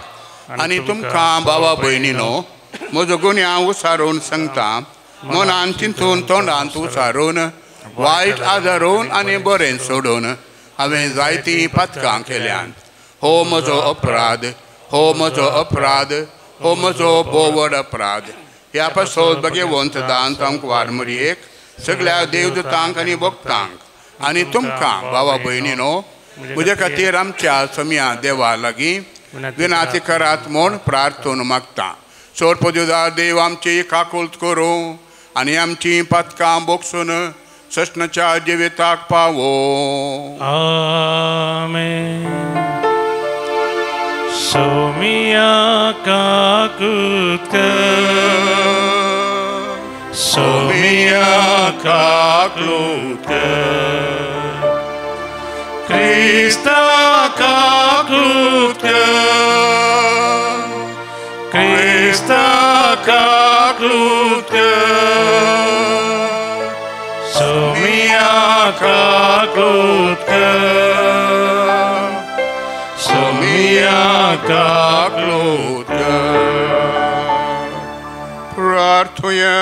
आनी तुमकां भावा भयणीनो म्हजो गुन्यांव उसारून सांगता. मनान चिंतून तोंडांत उसारून वायट आदारून आनी बरें सोडून हांवें जायतीं पातकां केल्यांत. हो म्हजो अपराध, हो म्हजो अपराध, हो म्हजो बोवड अपराध. ह्या पासत भगवंत दान आमकां वारमुरयेक सगळ्या देवदूतांक आनी भक्तांक आनी तुमकां भावा भयणीनो म्हजे खातीर आमच्या सोम्या देवा लागीं विनाती करात म्हूण प्रार्थना मागता. सोरपदुदार देव आमची काकुळट करूं आनी आमची पातकां बोगसून सस्नाच्या जिविताक पावो. आमेन. सोमिया काकूत कर, सोमिया काकूत कर, क्रिस्ता काकूत कर, क्रिस्ता काकूत कर, सोमिया काकूत कर, सोमिया काकूत कर. प्रार्थुया.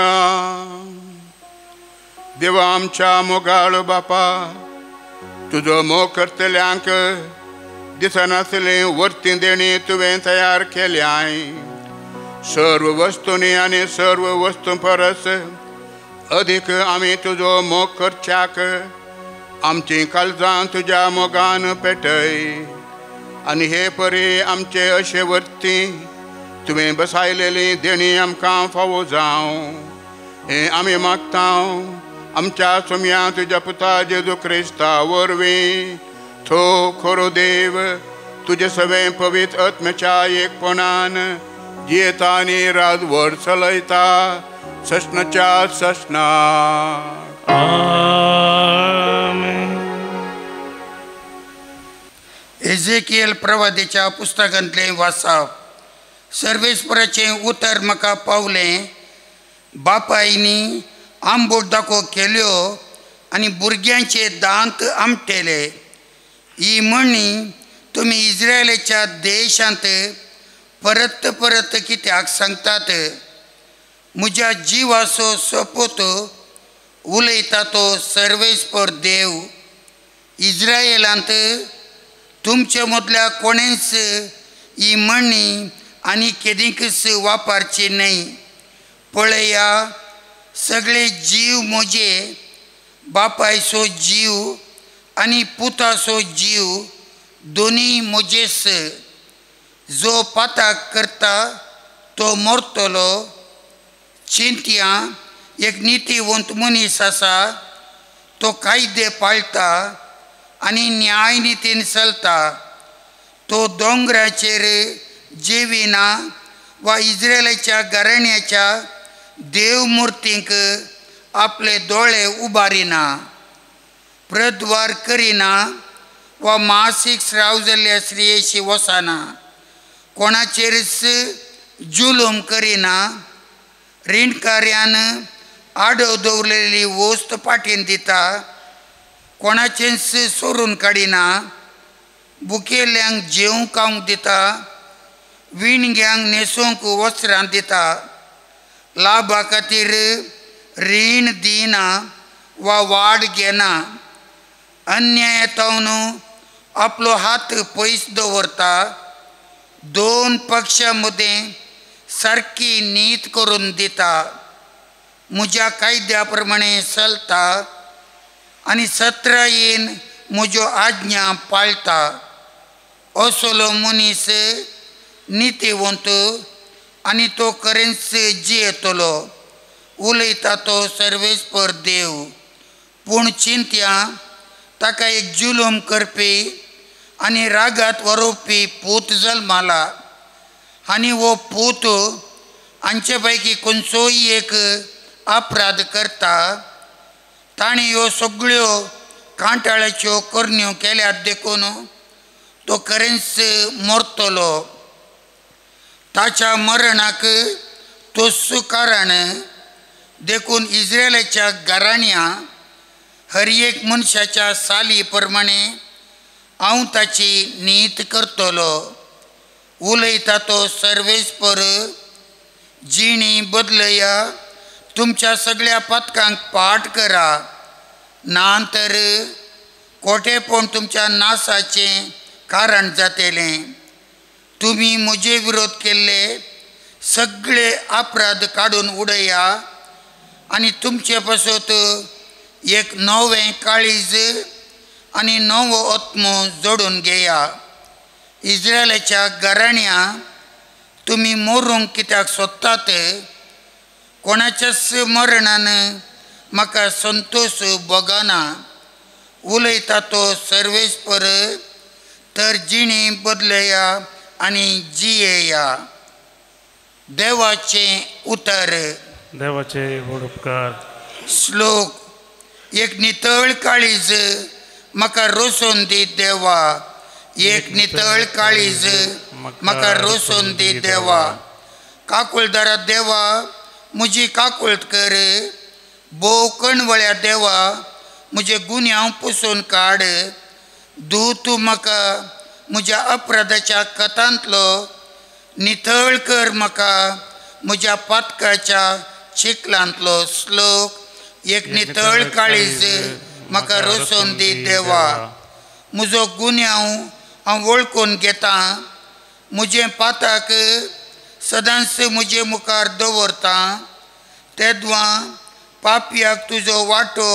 देवा आमच्या मोगाळ बापा, तुजो मोग करतल्यांक दिसनासलें वर्ती देणी तुवें तयार केल्याय. सर्व वस्तूंनी आनी सर्व वस्तूं परस अदीक आमी तुजो मोग करच्याक आमचीं काळजां तुज्या मोगान पेटय आनी हे परी आमचे अशे वर्ती तुवें बसायलेली देणी आमकां फावो जावं हें आमी मागता. आमच्या सोम्या तुज्या पुता जेजू क्रिस्ता वरवीं तो खरो देव तुजे सगळें पवित्र आत्म्याच्या एकपणान जियेता आनी राजवट चलयता ससनाच्या ससना. आमेन. एझेकियल प्रवादेच्या पुस्तकांतलें वाचप. सर्वेस्पराचें उतर म्हाका पावलें. बापायनी आंबोट दाखो केल्यो आनी भुरग्यांचे दांत आमटेले. ही म्हणी तुमी इस्रायलाच्या देशांत परत परत कित्याक सांगतात? म्हज्या जिवाचो सोपूत उलयता तो सर्वेस्पर देव. इस्रायलांत तुमचे मदल्या कोणेच ही म्हणी आनी केदींकच वापरची न्हय. पळया, सगळे जीव म्हजे, बापायचो जीव आनी पुताचो जीव दोनी म्हजेच. जो पाताक करता तो मरतलो. चिंतया, एक नितीवंत मनीस आसा, तो कायदे पाळटा आनी न्यायनितीन चलता. तो दोंगराचेर जेविना वा इस्रायलाच्या घराण्याच्या देवमुर्तींक आपले दोळे उबारिना, प्रद्वार करिना वा मासीक स्राव जाल्ल्या स्त्रियेशी वचना, कोणाचेरच जुलूम करिना, रिणकार्यान आडव दवरलेली वस्त पाटीन दिता, कोणाचेंच सोरून काडिना, बुकेल्यांक जेवंक खावंक दिता, विणग्यांक न्हेसूंक वस्त्रां दिता, लाभा खातीर रीण दिना वा वाड घेना, अन्यायातावन आपलो हात पयस दवरता, दोन पक्षां मदें सारकी नीत करून दिता, म्हज्या कायद्या प्रमाणे चलता आनी सत्रायेन म्हज्यो आज्ञा पाळटा. असलो मनीस नितीवंत आनी तो खरेंच जियेतलो. उलयता तो सर्वेस्पर देव. पूण चिंतया, ताका एक जुलूम करपी आनी रागात वरोवपी पूत जल्माला आनी हो पूत हांचे पैकी खंयचोय एक अपराध करता. ताणें ह्यो सगळ्यो कांटाळ्याच्यो करण्यो केल्यात देखून तो खरेंच मरतलो. ताच्या मरणाक तोच कारण. देखून इस्रायलाच्या घराण्या हर एक मनशाच्या साली प्रमाणे हांव ताची नीत करतलो. उलयता तो सर्वेस्पर. जिणी बदलया, तुमच्या सगळ्या पातकांक पाठ करा, ना तर कोटेपण तुमच्या नासाचें कारण जातलें. तुमी म्हजे विरोध केल्ले सगळे अपराध काडून उडया आनी तुमचे पासत एक नवें काळीज आनी नवो आत्मो जोडून घेया. इस्रायलाच्या घराण्या तुमी मरूंक कित्याक सोदतात? कोणाच्याच मरणान म्हाका संतोश भोगना. उलयता तो सर्वेस्पर. तर जिणी बदलया आनी जियेया. देवाचें उतर. देवाचे व्हड उपकार. श्लोक. एक नितळ काळीज म्हाका रोसून दी देवा, एक नितळ काळीज म्हाका रोसून दी देवा. काकुळदारा देवा म्हजी काकुळट कर, भोव कणवळ्या देवा म्हजे गुन्यांव पुसून काड. दू तूं म्हाका म्हज्या अपराधाच्या कथांतलो, नितळ कर म्हाका म्हज्या पातकाच्या चिखलांतलो. श्लोक. एक नितळ काळीज म्हाका रोसून दी देवा. म्हजो गुन्यांव हांव वळखून घेतां, म्हजें पाताक सदांच म्हजे मुखार दवरतां. तेद्वां पापयाक तुजो वांटो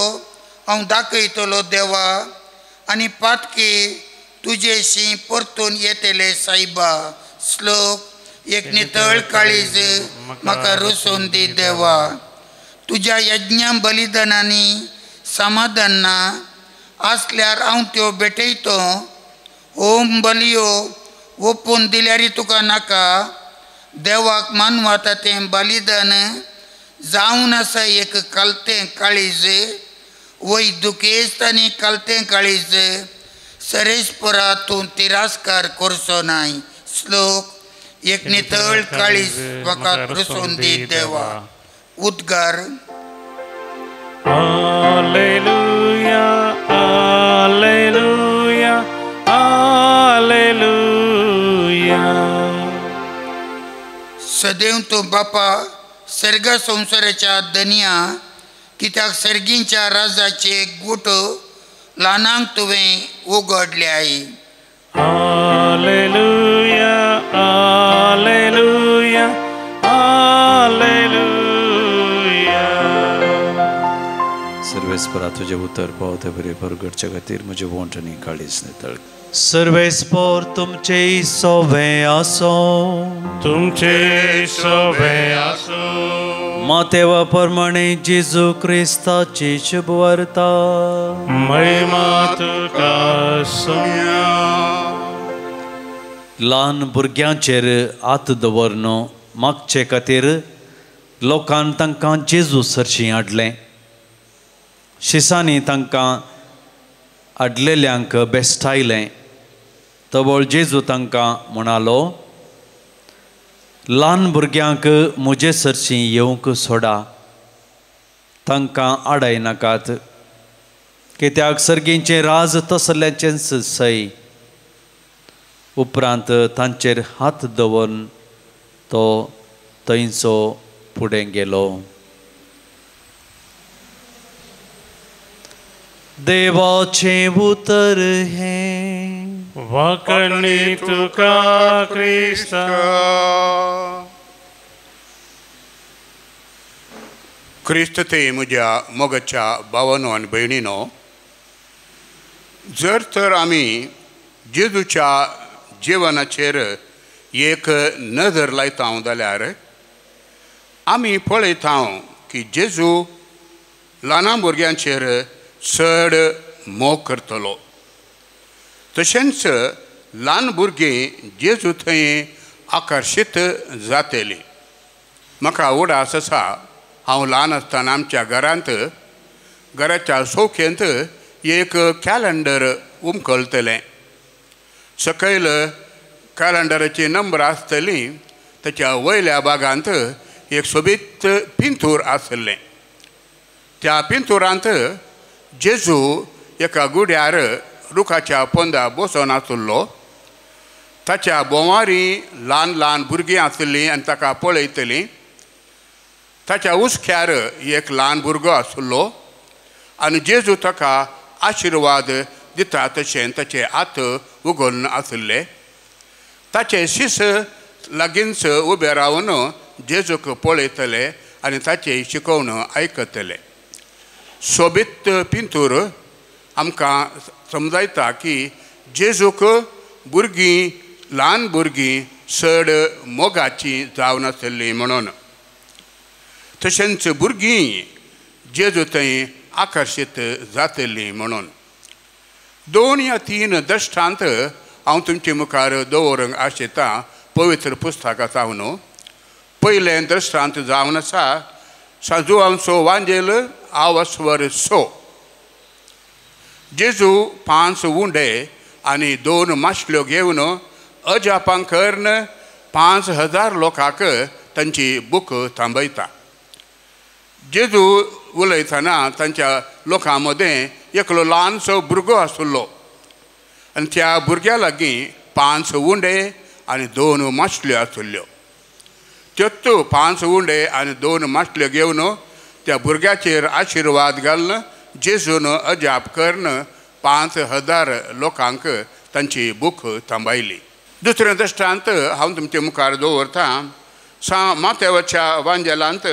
हांव दाखयतलो देवा, आनी पातकी तुजेशी परतून येतले सायबा. श्लोक. एक नितळ काळीज म्हाका रोसून दी देवा. तुज्या यज्ञा बलिदानांनी समाधान ना आसल्यार हांव त्यो भेटयतो. होम बलियो ओपून दिल्यार तुका नाका, देवाक मानवता तें बलिदान जावन आसा एक कालतें काळीज वय दुखेस्त आनी कालतें काळीज सरेस्परा तूं तिरस्कार करचो नाय. श्लोक एक नितळ काळीज म्हाका रचून दी देवा. उद्गार. Hallelujah, hallelujah, hallelujah. सदैव तूं बापा सर्ग संवसाराच्या दनया कित्याक सर्गींच्या राजाचे गुट ल्हानांक तुवें उगडल्याय. Hallelujah, hallelujah, hallelujah. सर्वेस्परा तुजें उतर पावते बरें परगटच्या खातीर म्हजें वोंठ आनी काळीज नितळ. सर्वेस्पर तुमचे सोवे आसो. तुमचे सोवे आसो. मातेवा प्रमाणे जेजू क्रिस्ताची शुभवार्ता. महिमा तुका सोम्या. ल्हान भुरग्यांचेर हात दवरन मागचे खातीर लोकान तांकां जेजू सरशीं हाडलें. शिसांनी तांकां आडलेल्यांक बेस्टायलें. तवळ जेजू तांकां म्हणालो, ल्हान भुरग्यांक म्हजे सरशीं येवंक सोडा, तांकां आडाय नाकात, कित्याक सर्गींचें राज तसल्याचेंच सय. उपरांत तांचेर हात दवरून तो थंयचो फुडें गेलो. देवाचें उतर हें. वाकणी तुका क्रिस्ता. क्रिस्त ते म्हज्या मोगाच्या भावानो आनी भयणीनो, जर तर आमी जेजूच्या जिवनाचेर एक नदर लायता जाल्यार आमी पळयता की जेजू ल्हान भुरग्यांचेर चड मोग करतलो. तशेंच ल्हान भुरगीं जेजू थंय आकर्शीत जातलीं. म्हाका उडास आसा, हांव ल्हान आसतना आमच्या घरांत घराच्या चौकेंत एक कॅलेंडर उमकळटलें. सकयल कॅलेंडराची नंबर आसतली, ताच्या वयल्या भागांत एक सोबीत पिंतूर आसलें. त्या पिंतुरांत जेजू एका गुड्यार रुखाच्या पोंदा बसून आशिल्लो. ताच्या भोंवारी ल्हान ल्हान भुरगीं आसलीं आनी ताका पळयतलीं. ताच्या हुस्क्यार एक ल्हान भुरगो आशिल्लो आनी जेजू ताका आशिर्वाद दिता तशें ताचे हात उगोवन आशिल्ले. ताचे शीस लागींच उबे रावन जेजूक पळयतले आनी ताचे शिकोवण आयकतले. सोबीत पिंतूर आमकां समजायता की जेजूक भुरगीं ल्हान भुरगीं चड मोगाचीं जावन आसलीं म्हणून. तशेंच भुरगीं जेजू थंय आकर्शीत जातलीं म्हणून. 2 या 3 दृश्टांत हांव तुमचे मुखार दवरूंक आशेतां पवित्र पुस्तकां जावन. पयलें दृश्टांत जावन आसा साजुआंचो वांजेल आवस्वर सो. जेजू 5 उंडे आनी 2 मासल्यो घेवन अजापां करून 5000 लोकांक तांची भूक थांबयता. जेजू उलयतना तांच्या लोकां मदें एकलो ल्हानसो भुरगो आशिल्लो आनी त्या भुरग्या लागीं 5 उंडे आनी 2 मासल्यो आशिल्ल्यो. त्योच 5 उंडे आनी 2 मासल्यो घेवन त्या भुरग्याचेर आशिर्वाद घालून जेजून अजाप करून 5000 लोकांक तांची भूक थांबायली. दुसरें दृश्टांत हांव तुमचे मुखार दवरतां सा मातेवाच्या वांजेलांत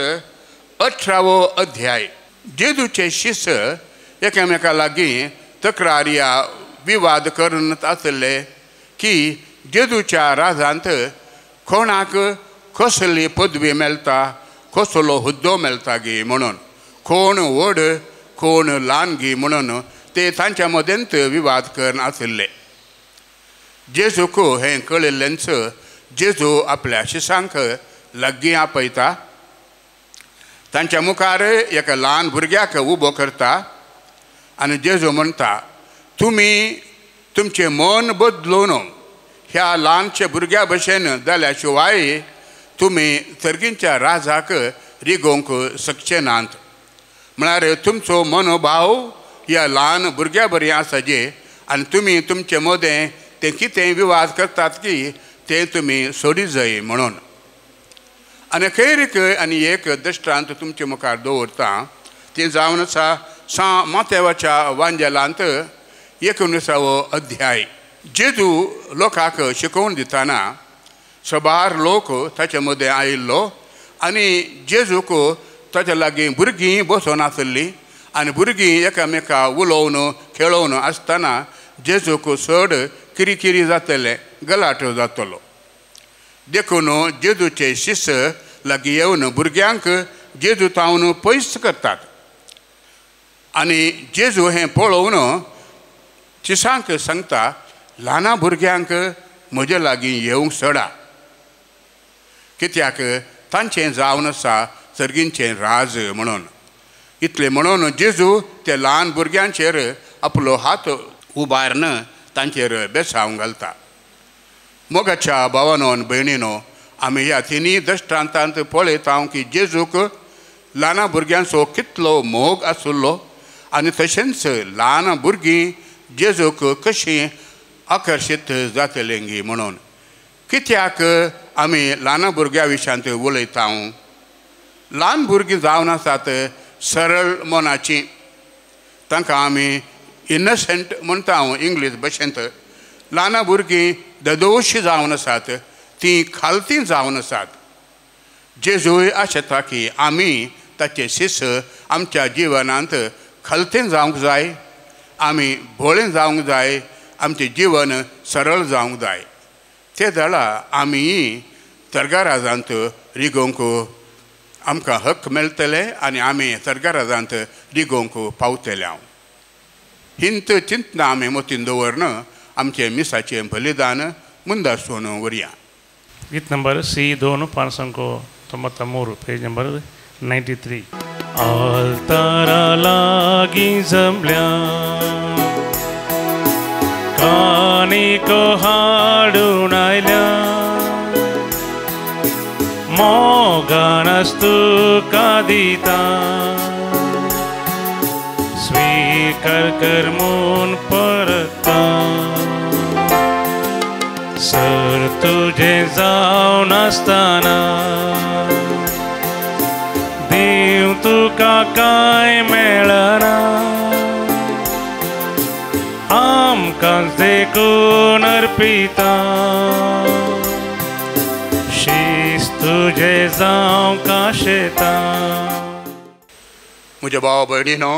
18वो अध्याय. जेजूचे शिस एकामेका लागीं तक्रार या विवाद करून आसले की जेजूच्या राजांत कोणाक कसली पदवी मेळटा, कसलो हुद्दो मेळटा गी म्हणून, कोण व्हड कोण ल्हान गी म्हणून ते तांच्या मदेंत विवाद करून आशिल्ले. जेजूक हें कळिल्लेंच जेजू आपल्या शिसांक लागीं आपयता, तांच्या मुखार एका ल्हान भुरग्याक उबो करता आनी जेजू म्हणटा, तुमी तुमचें मन बदलून ह्या ल्हानशे भुरग्या भशेन जाल्या शिवाय तुमी सर्गींच्या राजाक रिगोवंक शकचे नात। म्हळ्यार तुमचो मनोभाव ह्या ल्हान भुरग्या बरी आसा जे आनी तुमी तुमचे मदें तें कितें विवाद करतात की तें तुमी सोडी जाय म्हणून। आनी खैरीक आनी एक दृश्टांत तुमचे मुखार दवरता, तें जावन आसा सां मातेवाच्या वांजेलांत 19वो अध्याय। जेजू लोकांक शिकोवन दितना सबार लोक ताचे मदें आयिल्लो आनी जेजूक ताच्या लागीं भुरगीं बसून आसलीं आनी भुरगीं एकामेका उलोवन खेळोवन आसतना जेजूक चड किरिकिरी जातलें, गलाटो जातलो। देखून जेजूचे शिष्य लागीं येवन भुरग्यांक जेजू तावन पयस करतात आनी जेजू हें पळोवन शिसांक सांगता, ल्हाना भुरग्यांक म्हजे लागीं येवंक सडा, कित्याक तांचें जावन आसा सर्गींचें राज म्हणून। इतलें म्हणून जेजू ते ल्हान भुरग्यांचेर आपलो हात उबारून तांचेर बेसांव घालता। मोगाच्या भावानो आनी भयणीनो, आमी ह्या तिनूय दृश्टांतांत पळयता की जेजूक ल्हाना भुरग्यांचो कितलो मोग आशिल्लो आनी तशेंच ल्हान भुरगीं जेजूक कशीं आकर्शीत जातलीं म्हणून। कित्याक आमी ल्हान भुरग्यां विशयांत उलयता? ल्हान भुरगीं जावन आसात सरळ मनाचीं, तांकां आमी इनोसंट म्हणटा इंग्लीश भाशेंत। ल्हान भुरगीं ददोशी जावन आसात, तीं खालती जावन आसात। जेजूय आशेता की आमी ताचे शिष्य आमच्या जिवनांत खालतें जावंक जाय, आमी भोळें जावंक जाय, आमचें जिवन सरळ जावंक जाय। ते जाल्यार आमी सर्गाराजांत रिगोवंक आमकां हक्क मेळटले आनी आमी सर्गाराजांत रिगोवंक पावतले। हांव हिंत चिंतना आमी मतीन दवरन आमचें मिसाचें बलिदान मुंदासून व्हरया। गीत नंबर सी 2 593, पेज नंबर 93। आल्तारा लागीं जमल्या कानिको हाडून आयल्या, मोगानस तुका दिता, स्वीकार कर म्हूण परता, सर तुजें जावन आसतना दिवं तुका कांय मेळना, आमकां देखून अर्पिता, शीस तुजें जावंक आशेता। म्हज्या भाव भयणीनो,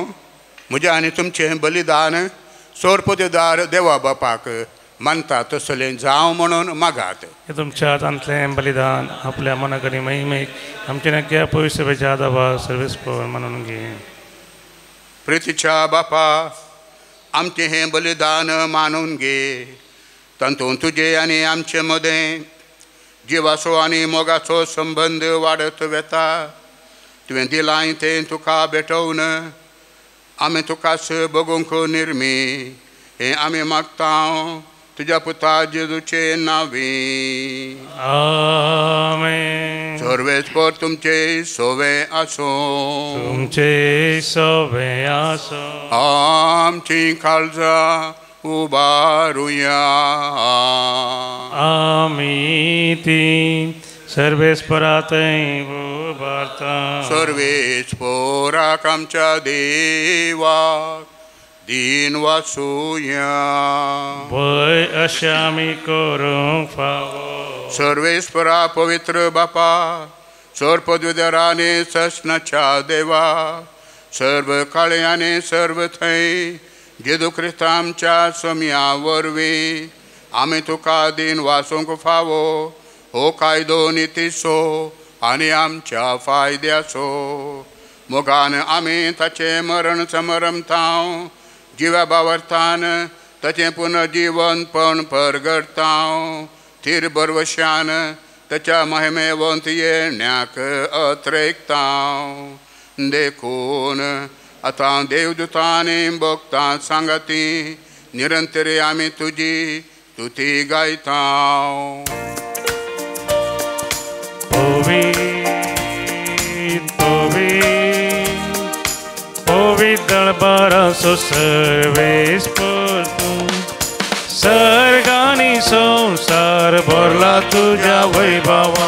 म्हजें आनी तुमचें बलिदान सोरपतेदार देवा बापाक मानता तसलें जावं म्हणून मागात। तुमच्या हातांतलें बलिदान आपल्या मनाक आनी महिमेक आमच्या नक्या पयसुपेच्या आदाबा सर्वीस पवर म्हणून घे। प्रितीच्या बापा, आमचें हें बलिदान मानून घे, तातूंत तुजें आनी आमचे मदें जिवाचो आनी मोगाचो संबंद वाडत वेता। तुवें दिलां तें तुका भेटोवन आमी तुकाच बगूंक निर्मी हें आमी मागता तुज्या पुता जेजूचे नांवी। आमेन। सर्वेस्पर तुमचे सोवे आसूं, तुमचे सोवे आसूं। आमची काळजां उबारुया। आमी ती सर्वेस्परा थंय उबारता। सर्वेस्पराक आमच्या देवाक दीन वाचुया। भंय अशें आमी करूंक फावो। सर्वेस्परा पवित्र बापा, सर्व आनी ससनाच्या देवा, सर्व काळे आनी सर्व थंय जेजू क्रिस्ता आमच्या सम्या वरवीं आमी तुका दीन वाचूंक फावो हो कायदो नितीचो आनी आमच्या फायद्याचो। मोगान आमी ताचें मरण समरमता, जिव्या बावरतान ताचें पुनर्जीवनपण परगडता। थीर बरवशान ताच्या महिमेवंत येण्याक अत्रेकता. देखून आतां देवदूतांनी भक्तां सांगाती निरंतर आमी तुजी तुती गायता. पवित्र सर्वेस्पर तूं सर्गानी संसार भरला तुझ्या वैभवा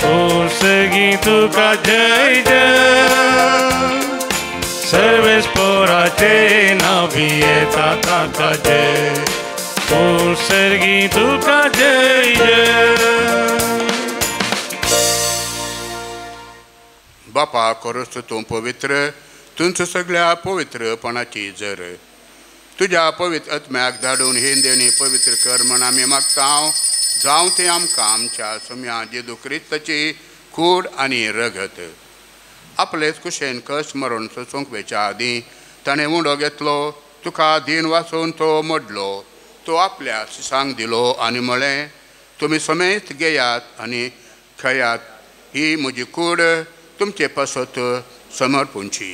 ओ सगी तुका जय जय. सर्वेस्पराचे नावी येता ताका जय ओ सर्गी तुका जय जय. बापा खरोच तूं पवित्र, तुमचो सगळ्या पवित्रपणाची जर तुज्या पवित्र आत्म्याक धाडून ही देणी पवित्र कर म्हण आमी मागता. जावं तें आमकां आमच्या सोम्या जेजू क्रिस्ताची कूड आनी रगत. आपलेच कुशेन कस मरण सोसूंक वेच्या आदीं ताणें उंडो घेतलो, तुका दीन वाचून तो मोडलो, तो आपल्या शिसांक दिलो आनी म्हळें, तुमी समेत घेयात आनी खेयात, ही म्हजी कूड तुमचे पासत समर्पूंची.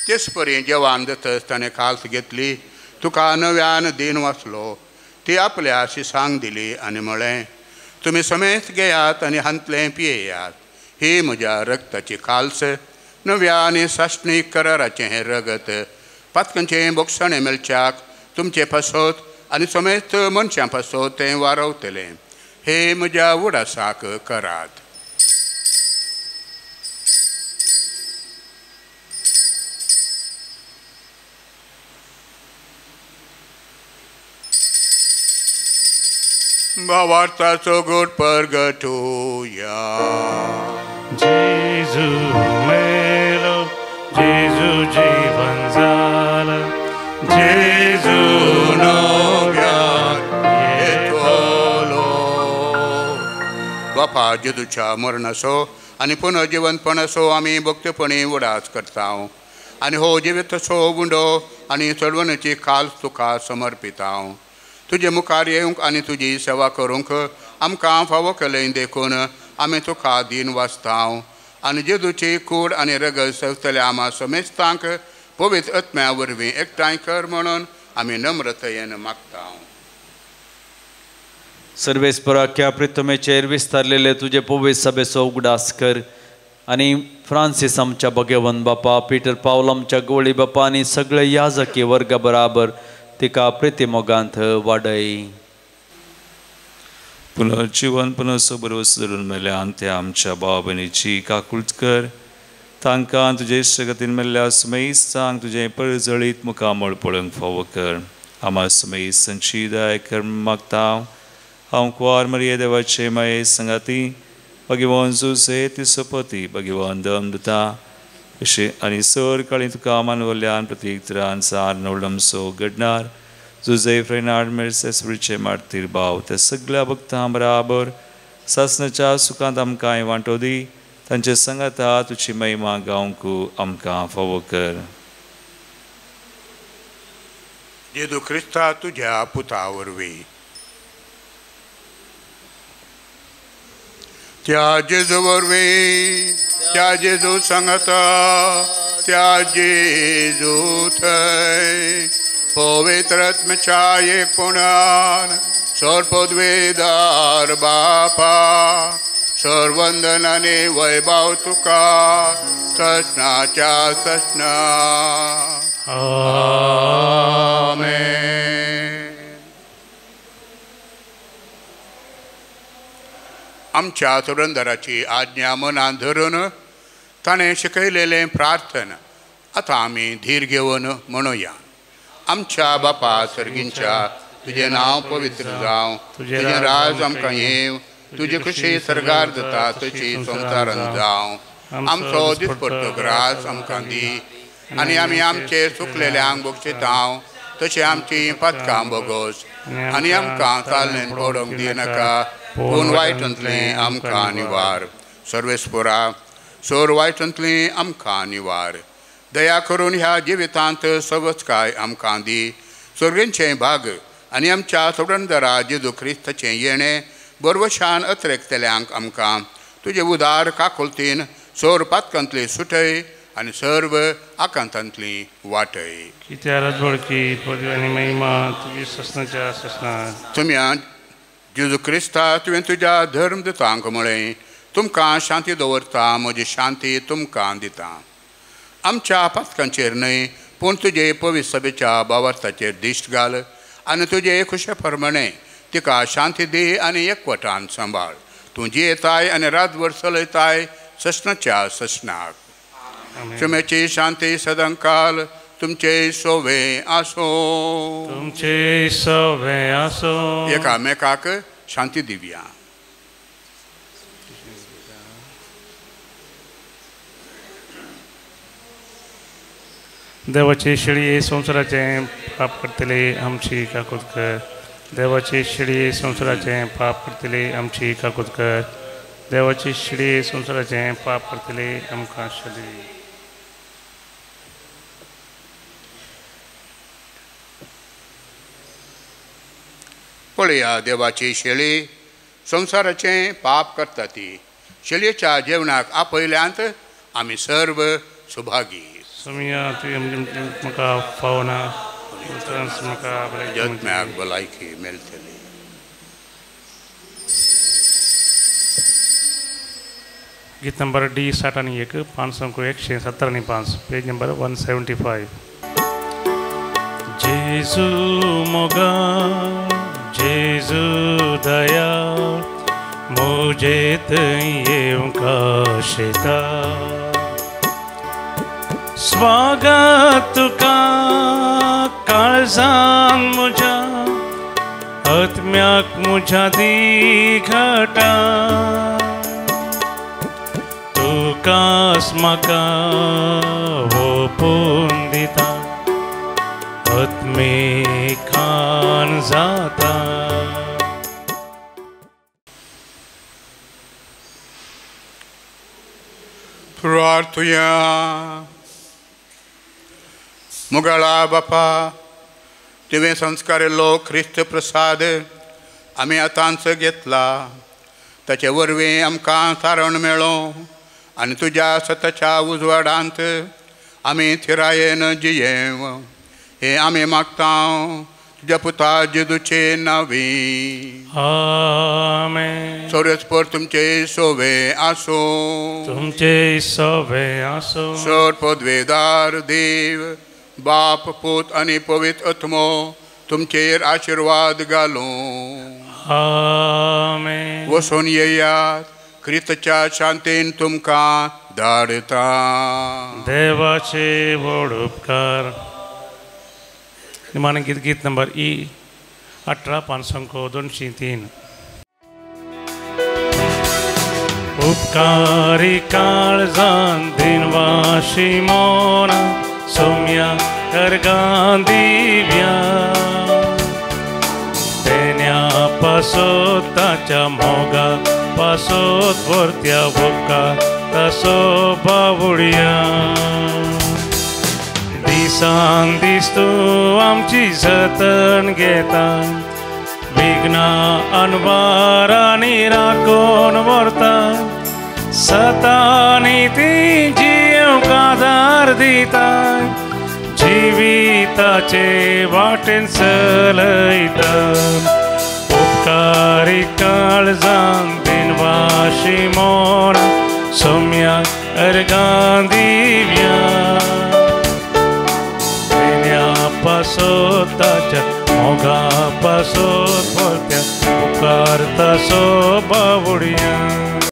तेच परी जेवण जातच ताणें खाल्स घेतली, तुका नव्यान दीन वाचलो, ती आपल्या शिसांक दिली आनी म्हळें, तुमी समेत घेयात आनी हांतलें पियेयात, ही म्हज्या रगताची खाल्स, नव्या आनी सासणीक कराराचें हें रगत, पातकांचें बोगसणें मेळच्याक तुमचे पासत आनी समेत मनशां पासत तें वारवतलें. हे म्हज्या उडासाक करात. भावार्थाचो गोड परगटुया. जेजू मेलो, जेजू जीवन झालं, जेजू नव्यान येतलो. बापा जेजूच्या मरणाचो आनी पुनर्जिवनपणाचो आमी भक्तपणी उडास करता आनी हो जिविताचो उंडो आनी चडवणेची खाल तुका समर्पिता. तुजे मुखार येवंक आनी तुजी सेवा करूंक आमकां फावो केलें देखून आमी तुका दीन वाचता आनी जेजूची कूड आनी रगत सेवतल्या आमा समेस्तांक पवित्र आत्म्या वरवीं एकठांय कर म्हणून आमी नम्रतयेन मागता. सर्वेस्पराख्या प्रितमेचेर विस्तारलेले तुजे पवित्र सभेचो उगडास कर आनी फ्रांसीस आमच्या भगवंत बापा, पीटर पावल आमच्या गोळी बापा आनी सगळे याजकी वर्गा बराबर तिका प्रितीमोगांत वाडय. पुनर्जिवन पुनर्सबरोस धरून मेल्यान त्या आमच्या भाव भयणीची काकूळट कर, तांकां तुजे शगतीन मेल्ल्या सुमेस्तांक तुजें परजळीत मुखामळ पळोवंक फावो कर. आमा सुमेस्तांची दया कर मागता. हांव कुवार मरिये देवाचे माये संगाती भगवान जुजे तिसोपती भगवान दम दिता अशें आनी सर काळी तुका मानवल्यान प्रतीक सार नवलमसो घडणार जुजे फ्रेनाड मेर्सेसचे मार्तीर भाव त्या सगळ्या भक्तां बराबर सासनाच्या सुखांत आमकां वांटो दी, तांचे संगाता तुजी महिमा गावंक आमकां फावो कर. जेजू क्रिस्ता तुज्या पुता वरवीं. त्या जेजू वरवीं, त्या जेजू सांगता, त्या जेजू थंय पवित्र आत्म्याच्या एकपणान सर्वपदवीदार बापा सर्वंदन आनी वैभव तुका ससनाच्या ससना. आमेन. आमच्या धुरंधराची आज्ञा मनान धरून ताणें शिकयलेलें प्रार्थना आतां आमी धीर घेवन म्हणुया. आमच्या बापा सर्गींच्या, तुजें नांव पवित्र जावं, तुजें राज आमकां येवं, तुजी खुशी सर्गार जाता तशी संवसारांत जावं. आमचो दिसपट्टो ग्रास आमकां दी आनी आमी आमचे चुकलेल्यांक बक्षिता तशें आमची पातकां बोगोस आनी आमकां चालणेन पडोवंक दिनाका, पूण वायटांतलें आमकां निवार. सर्वेस्पोरा सोर वायटांतली आमकां निवार. दया करून ह्या जिवितांत सवचकाय आमकां दी. सोर्गेंचें भाग आनी आमच्या सोडणदारा जेजू क्रिस्ताचें येणें बरवशान अत्रेकतल्यांक आमकां तुजे उदार काकुलतीन सोर पातकांतली सुटय आनी सर्व आकांतांतली वाटय. कित्या राजवडकी पदवी आनी महिमा तुजी ससनाच्या ससना. तुमी जेजू क्रिस्ता तुवें तुज्या धर्म दितांक म्हळें, तुमकां शांती दवरता, म्हजी शांती तुमकां दिता. आमच्या पातकांचेर न्हय पूण तुजे पवित्र सभेच्या बावार्थाचेर दिश्ट घाल आनी तुजे खुशे प्रमाणे तिका शांती दी आनी एकवटान सांबाळ. तूं जियेताय आनी रातभर चलयताय ससनाच्या ससनाक. तुमची शांती सदांकाल तुमचे सोवे आसो. तुमचे सोवे आसो. एकामेकाक शांती दिवया. देवाची शेळी संवसाराचें पाप करतले आमची काकूत कर. देवाची शेळी संवसाराचें पाप करतले आमची काकूत कर. देवाची शेळी संवसाराचें पाप करतले आमकां शेळी. पळया देवाची शेळी संवसाराचें पाप करता ती. शेळयेच्या जेवणाक आपयल्यांत आमी सर्व सुभागी. सोमिया तुवें म्हाका फावना म्हाका जत्म्याक भलायकी मेळटली. गीत नंबर डी 60 आणि 1, 5 175 पेज नंबर 175. जेजू मोगा जेजू दया मुझे थंय येवंक आशेता. स्वागत तुका काळजान म्हज्या आत्म्याक म्हज्या दिघटा. तुकाच म्हाका ओपून दिता आत्मेकान जाता. प्रार्थुया. मुगाळा बापा, तुवें संस्कारिल्लो क्रिस्त प्रसाद आमी आतांच घेतला. ताचे वरवीं आमकां तारण मेळो आनी तुज्या सताच्या उजवाडांत आमी थिरायेन जियेव हें आमी मागता तुज्या पुता जेजूचे नांवी. आमेन. सोरेस्पर तुमचे सोवे आसो. तुमचे सोवे आसो. सर पदवेदार देव बाप पूत आनी पवित्र आत्मो तुमचेर आशिर्वाद घालूं. आमेन. वचून येयात क्रिस्ताच्या शांतीन तुमकां धाडटा. देवाचे व्हड उपकार. निमाणें गीत गीत नंबर ई 18 5 203. उपकारी काळजान दिनवाशी मोना सोम्या करगां दिव्या. तेन्या पासोत ताच्या मोगा पासोत वरत्या उपकार तसो बावुडया. दिसान दीस तूं आमची जतन घेता विघ्नां अनवारांनी राखून व्हरता. सतानी ती जियेवंक आदार दिता जिविताचे वाटेन चलयता. उपकारी काळजान दिनवाशी मोन सोम्या अर्गां दिव्या. पासोत ताच्या मोगा पासोत वरत्या उपकार तसो बावुडया.